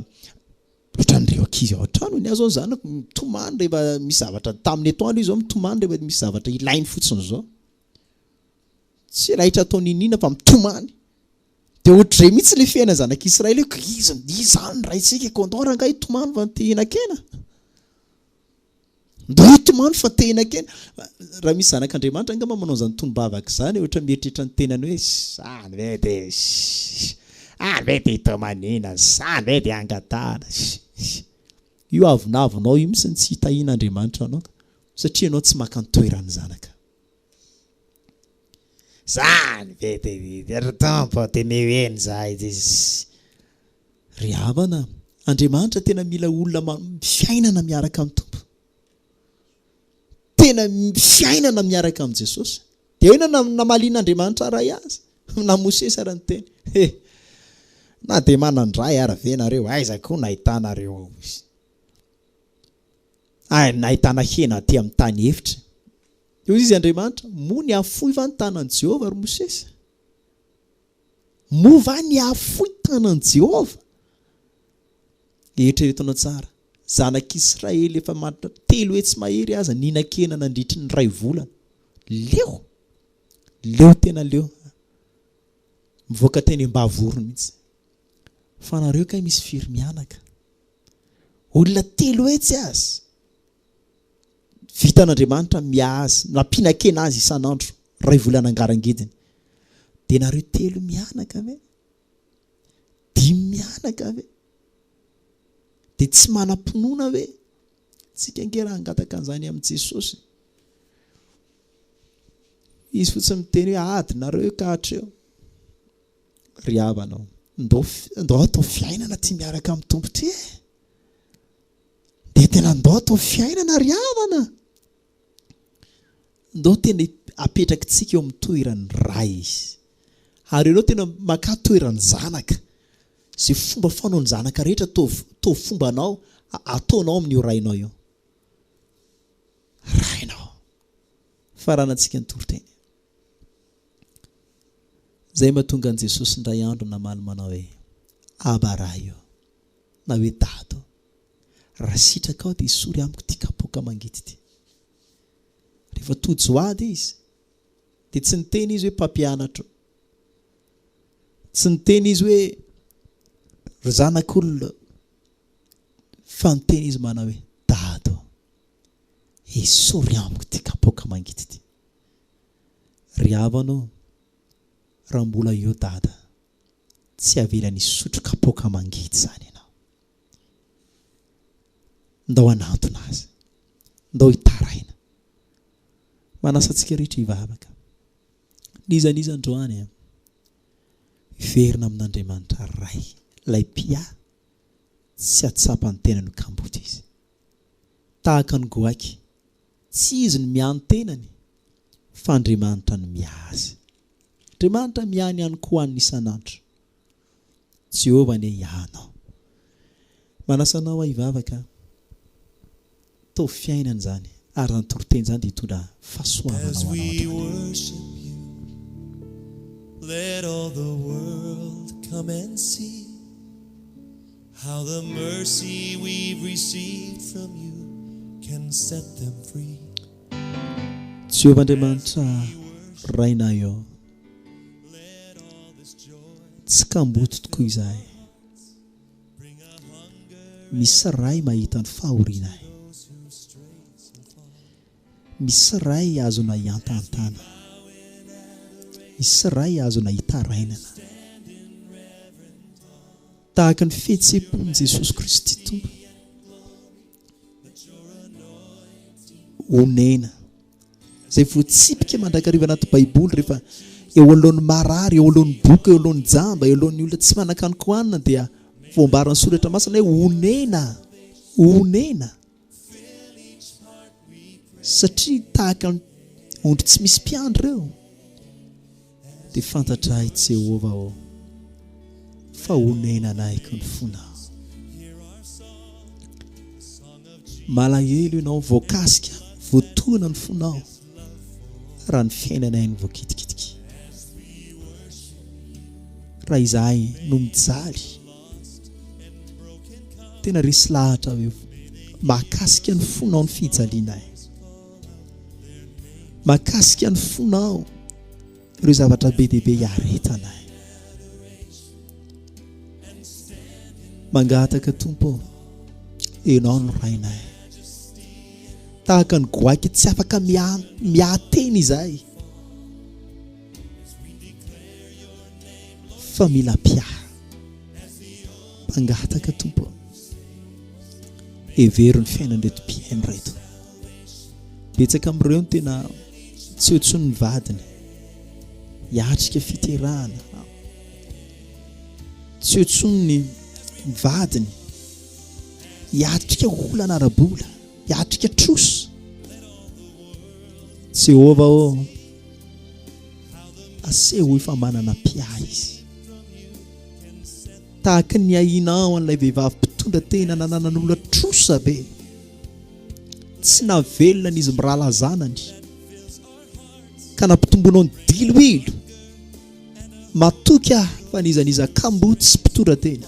ohatran'ireo ankizy ao an-trano, ny ahy izao ny zanako mitomany rehefa misy zavatra, tamin'ny atoandro izy izao mitomany rehefa misy zavatra ilainy fotsiny izao. Tsy raitra atao niniana fa mitomany. Dia ohatr'izay mihitsy ilay fiainan'ny zanak'Israely hoe iza, iza izany ny raintsika e, koa andao rangahy hitomany fa te hihinan-kena. Ndao hitomany fa te hihinan-kena. Raha misy zanak'Andriamanitra angamba manao izany tonom-bavaka izany, ohatra mieritreritra ny tenany hoe, Izany ve dia, izany ve dia hitomaniana, izany ve dia hangatahana. Io avonavonao io mihitsy no tsy hitahian'Andriamanitra anao satria ianao tsy maka ny toeran'ny zanaka. Zany ve dia ry Tompo dia omeo eny izahay dia Ry havana, Andriamanitra tena mila olona fiainana miaraka amin'ny Tompo. Tena fiainana miaraka amin'i Jesosy. Dia inona no namalian'Andriamanitra Ray azy? Na Mosesy ara niteny, He, na dia manan-dray ara ve nareo, aiza koa no ahitanareo Ay, nahitana hena aty amin'ny tany efitra. Dia hoy izy Andriamanitra, Moa nihafohy va ny tanan'i Jehovah, ry Mosesy? Moa va nihafohy ny tanan'i Jehovah? Eritreretinao tsara, zanak'Israely efa maty 300 mahery aza nihinan-kena nandritry ny iray volana. Leo! Leo tena leo. Mivoaka teny am-bavoro mihitsy. Fa nareo kay misy firy mianaka? Olona 300 aza vitan'Andriamanitra miaha azy, nampihinan-kena azy isan'andro, iray volana angarangidiny. Dia nareo telo mianaka ve? Dimy mianaka ve? Dia tsy manam-pinoana ve? Tsika ange raha hangataka an'izany amin'i Jesosy. Izy fotsiny miteny hoe ady nareo ka hatreo. Ry havana ô, ndao ndao atao fiainana ity miaraka amin'ny Tompo ity e! Dia tena ndao atao fiainana ry havana! Ndao tena apetrakitsika eo amin'ny toeran'ny Ray Izy. Ary ianao tena makà toeran'ny Zanaka. Izay fomba fanaon'ny zanaka rehetra ataovy ataovy fombanao, ataonao amin'io Rainao io. Rainao. Faranantsika ny toriteny. Izay mahatonga an'i Jesosy indray andro namaly manao hoe, Aba Ray ô, na hoe Dada ô, raha sitrakao dia esory amiko ity kapoaka mangidy ity. Rehefa tojo ady izy, dia tsy niteny izy hoe mpampianatro. Tsy niteny izy hoe ry zanak'olona, fa niteny izy manao hoe Dada ô, esory amiko ity kapoaka mangidy ity. Ry havana ô, raha mbola eo Dada, tsy avelany hisotro kapoaka mangidy izany ianao. Ndao hanantona azy. Ndao hitaraina. Manasa antsika rehetra hivavaka. N'iza n'iza androany an, hiverina amin'Andriamanitra Ray, ilay Mpiahy, tsy hahatsapa ny tenany ho kamboty izy. Tahaka ny goaika, Tsy izy no miahy ny tenany fa Andriamanitra no miahy azy. Andriamanitra miahy ny ihany koa hanina isan'andro. Jehovah anie hiahy anao. Manasa anao aho hivavaka. Ataovy fiainana izany ary izany toriteny izany dia hitondra fahasoavana As ho anao we androany. worship you, let all the world come and see how the mercy we've received from you can set them free. Jehovah Andriamanitra Rainay ô, tsy kamboty tokoa izahay. Misy Ray mahita ny fahorianay. Misy Ray azonay iantantana. Misy Ray azonay itarainana. Tahaka ny fihetseham-pon'i Jesosy Kristy Tompo. Onena. Izay voatsipika mandrakariva anaty Baiboly rehefa eo alohan'ny marary, eo alohan'ny boka, eo alohan'ny jamba, eo alohan'ny olona tsy manan-kanin-kohanina dia voambaran'ny Soratra Masina hoe onena. Onena. Satria tahaka ny ondry tsy misy mpiandry ireo, dia fantatr'ahy Jehovah ô, fa honenana ahiko ny fonao. Malahelo ianao, voakasika, voatohina ny fonao, raha ny fiainanay no voakitikitiky. Raha izahay no mijaly, Tena resy lahatra aho eo. Mahakasika ny fonao ny fijalianay. Mahakasika ny fonao ireo zavatra be dia be iaretanay. Mangataka Tompo ô, Ianao no Rainay. Tahaka ny goaika tsy afaka miaha tena izahay fa mila mpiahy. Mangataka Tompo ô, hevero ny fiainan'ireto mpihaino ireto. Betsaka amin'ireo no tena tsy eo intsony ny vadiny, hiatrika fiterahana, tsy eo intsony ny vadiny, hiatrika olana ara-bola, hiatrika trosa. Jehovah ô, asehoy fa manana mpiahy izy. Tahaka ny ahianao an'ilay vehivavy mpitondra tena nananan'olona trosa be. Tsy nahavelona an'izy mirahalahy zanany, ka nampitomboanao ny diloilo. Matoky aho fa n'iza n'iza kamboty sy mpitondra tena,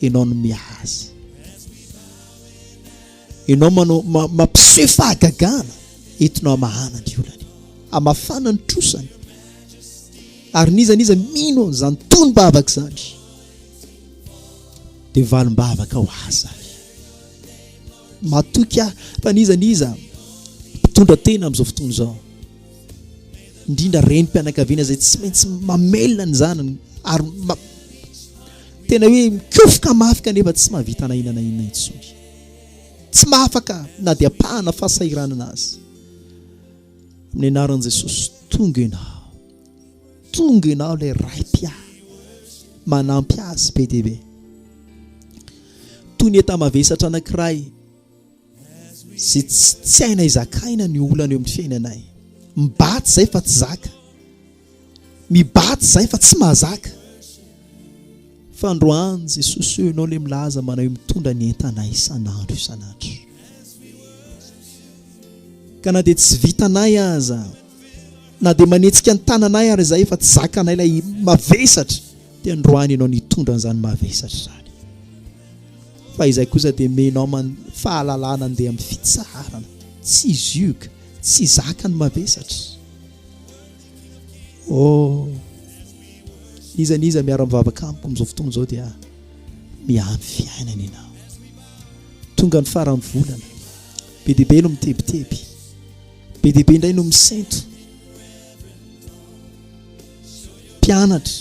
ianao no miahy azy. Ianao manao mampiseho fahagagana entinao hamahana ny olany, hamafana ny trosany. Ary n'iza n'iza mino an'izany tonom-bavaka izany, dia valim-bavaka ho azy izany. Matoky aho fa n'iza n'iza mpitondra tena amin'izao fotoana izao, indrindra renim-pianakaviana izay tsy maintsy mamelona ny zanany ary tena hoe mikofoka mafy kanefa tsy mahavita na inona na inona intsony. Tsy mahafaka na dia ampahana fahasahiranana azy. Amin'ny anaran'i Jesosy, tonga ianao. Tonga ianao ilay Ray mpiahy, manampy azy be dia be. Toy ny enta-mavesatra anankiray izay tsy hainay zakaina ny olana eo amin'ny fiainanay. Mibaty izay fa tsy zaka. Mibaty izay fa tsy mahazaka. Fa androany Jesosy eo ianao ilay milaza manao hoe mitondra ny entanay isan'andro isan'andro. Ka na dia tsy vitanay aza, na dia manetsika ny tananay ary izahay fa tsy zakanay ilay mavesatra, dia androany ianao nitondra an'izany mavesatra izany. Fa izay kosa dia menao man fahalalana andeha amin'ny fitsaharana, tsy zioga, tsy zaka ny mavesatra. Oh, n'iza n'iza miara-mivavaka amiko amin'izao fotoana izao dia miahy ny fiainana ianao. Tonga ny faran'ny volana, be dia be no mitebiteby, be dia be indray no misento. Mpianatra,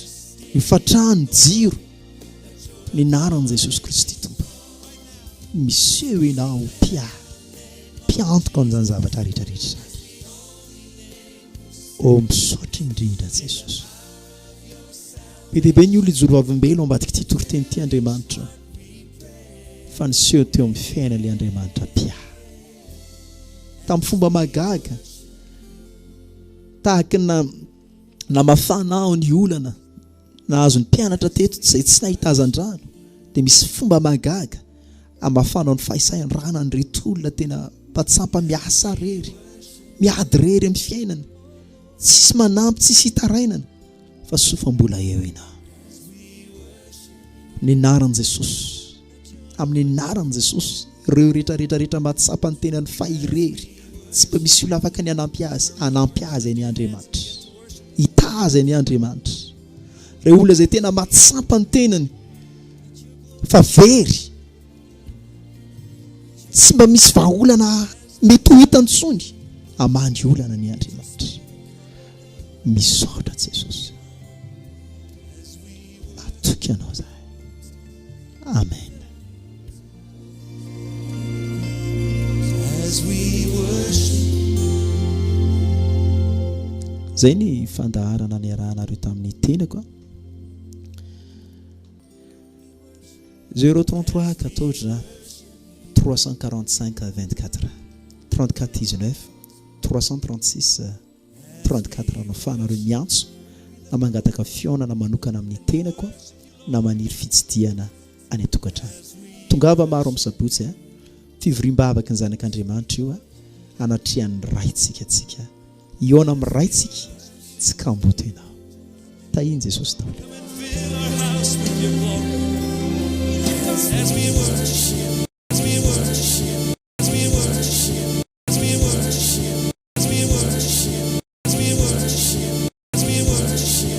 mifatrano, jiro, ny anaran'i Jesosy Kristy Tompo. Miseho ianao mpiahy, mpiantoka an'izany zavatra rehetra rehetra izany. Oh misaotra indrindra Jesosy. Be dia be ny olona hijoro vavolombelona ao ambadik'ity toriteny ity Andriamanitra fa niseho teo amin'ny fiainana ilay Andriamanitra mpiahy. Tamin'ny fomba mahagaga tahaka ny namafana aho ny olana nahazo ny mpianatra teto izay tsy nahita hazandrano dia misy fomba mahagaga Hamafanao ny fahisahiranana an'ireto olona tena mpatsampa miasa rery, miady rery amin'ny fiainana, tsisy manampy, tsisy hitarainana, fa soa fa mbola eo ianao. Amin'ny anaran'i Jesosy, amin'ny anaran'i Jesosy, ireo rehetra rehetra rehetra mahatsapa ny tenany fa irery, tsy mba misy olona afaka ny hanampy azy, hanampy azy anie Andriamanitra. Hitaha azy anie Andriamanitra. Ireo olona izay tena mahatsapa ny tenany fa very, tsy mba misy vahaolana mety ho hita intsony, hamaha ny olana anie Andriamanitra. Misaotra Jesosy. Matoky anao zahay. Amen. Zay ny fandaharana niarahanareo tamin'ny tenako a. 033 14 345 24 34 19 336 34 no afahanareo miantso na mangataka fihaonana manokana amin'ny tenako na maniry fitsidihana any an-tokantrano. Tongava maro amin'ny sabotsy a! Fivoriam-bavaky ny zanak'Andriamanitra io a! Anatrehan'ny Raintsika tsika. Hihaona amin'ny Raintsika tsy kamboty ianao. Tahin'i Jesosy daholo. Come and fill our house with your glory as we worship.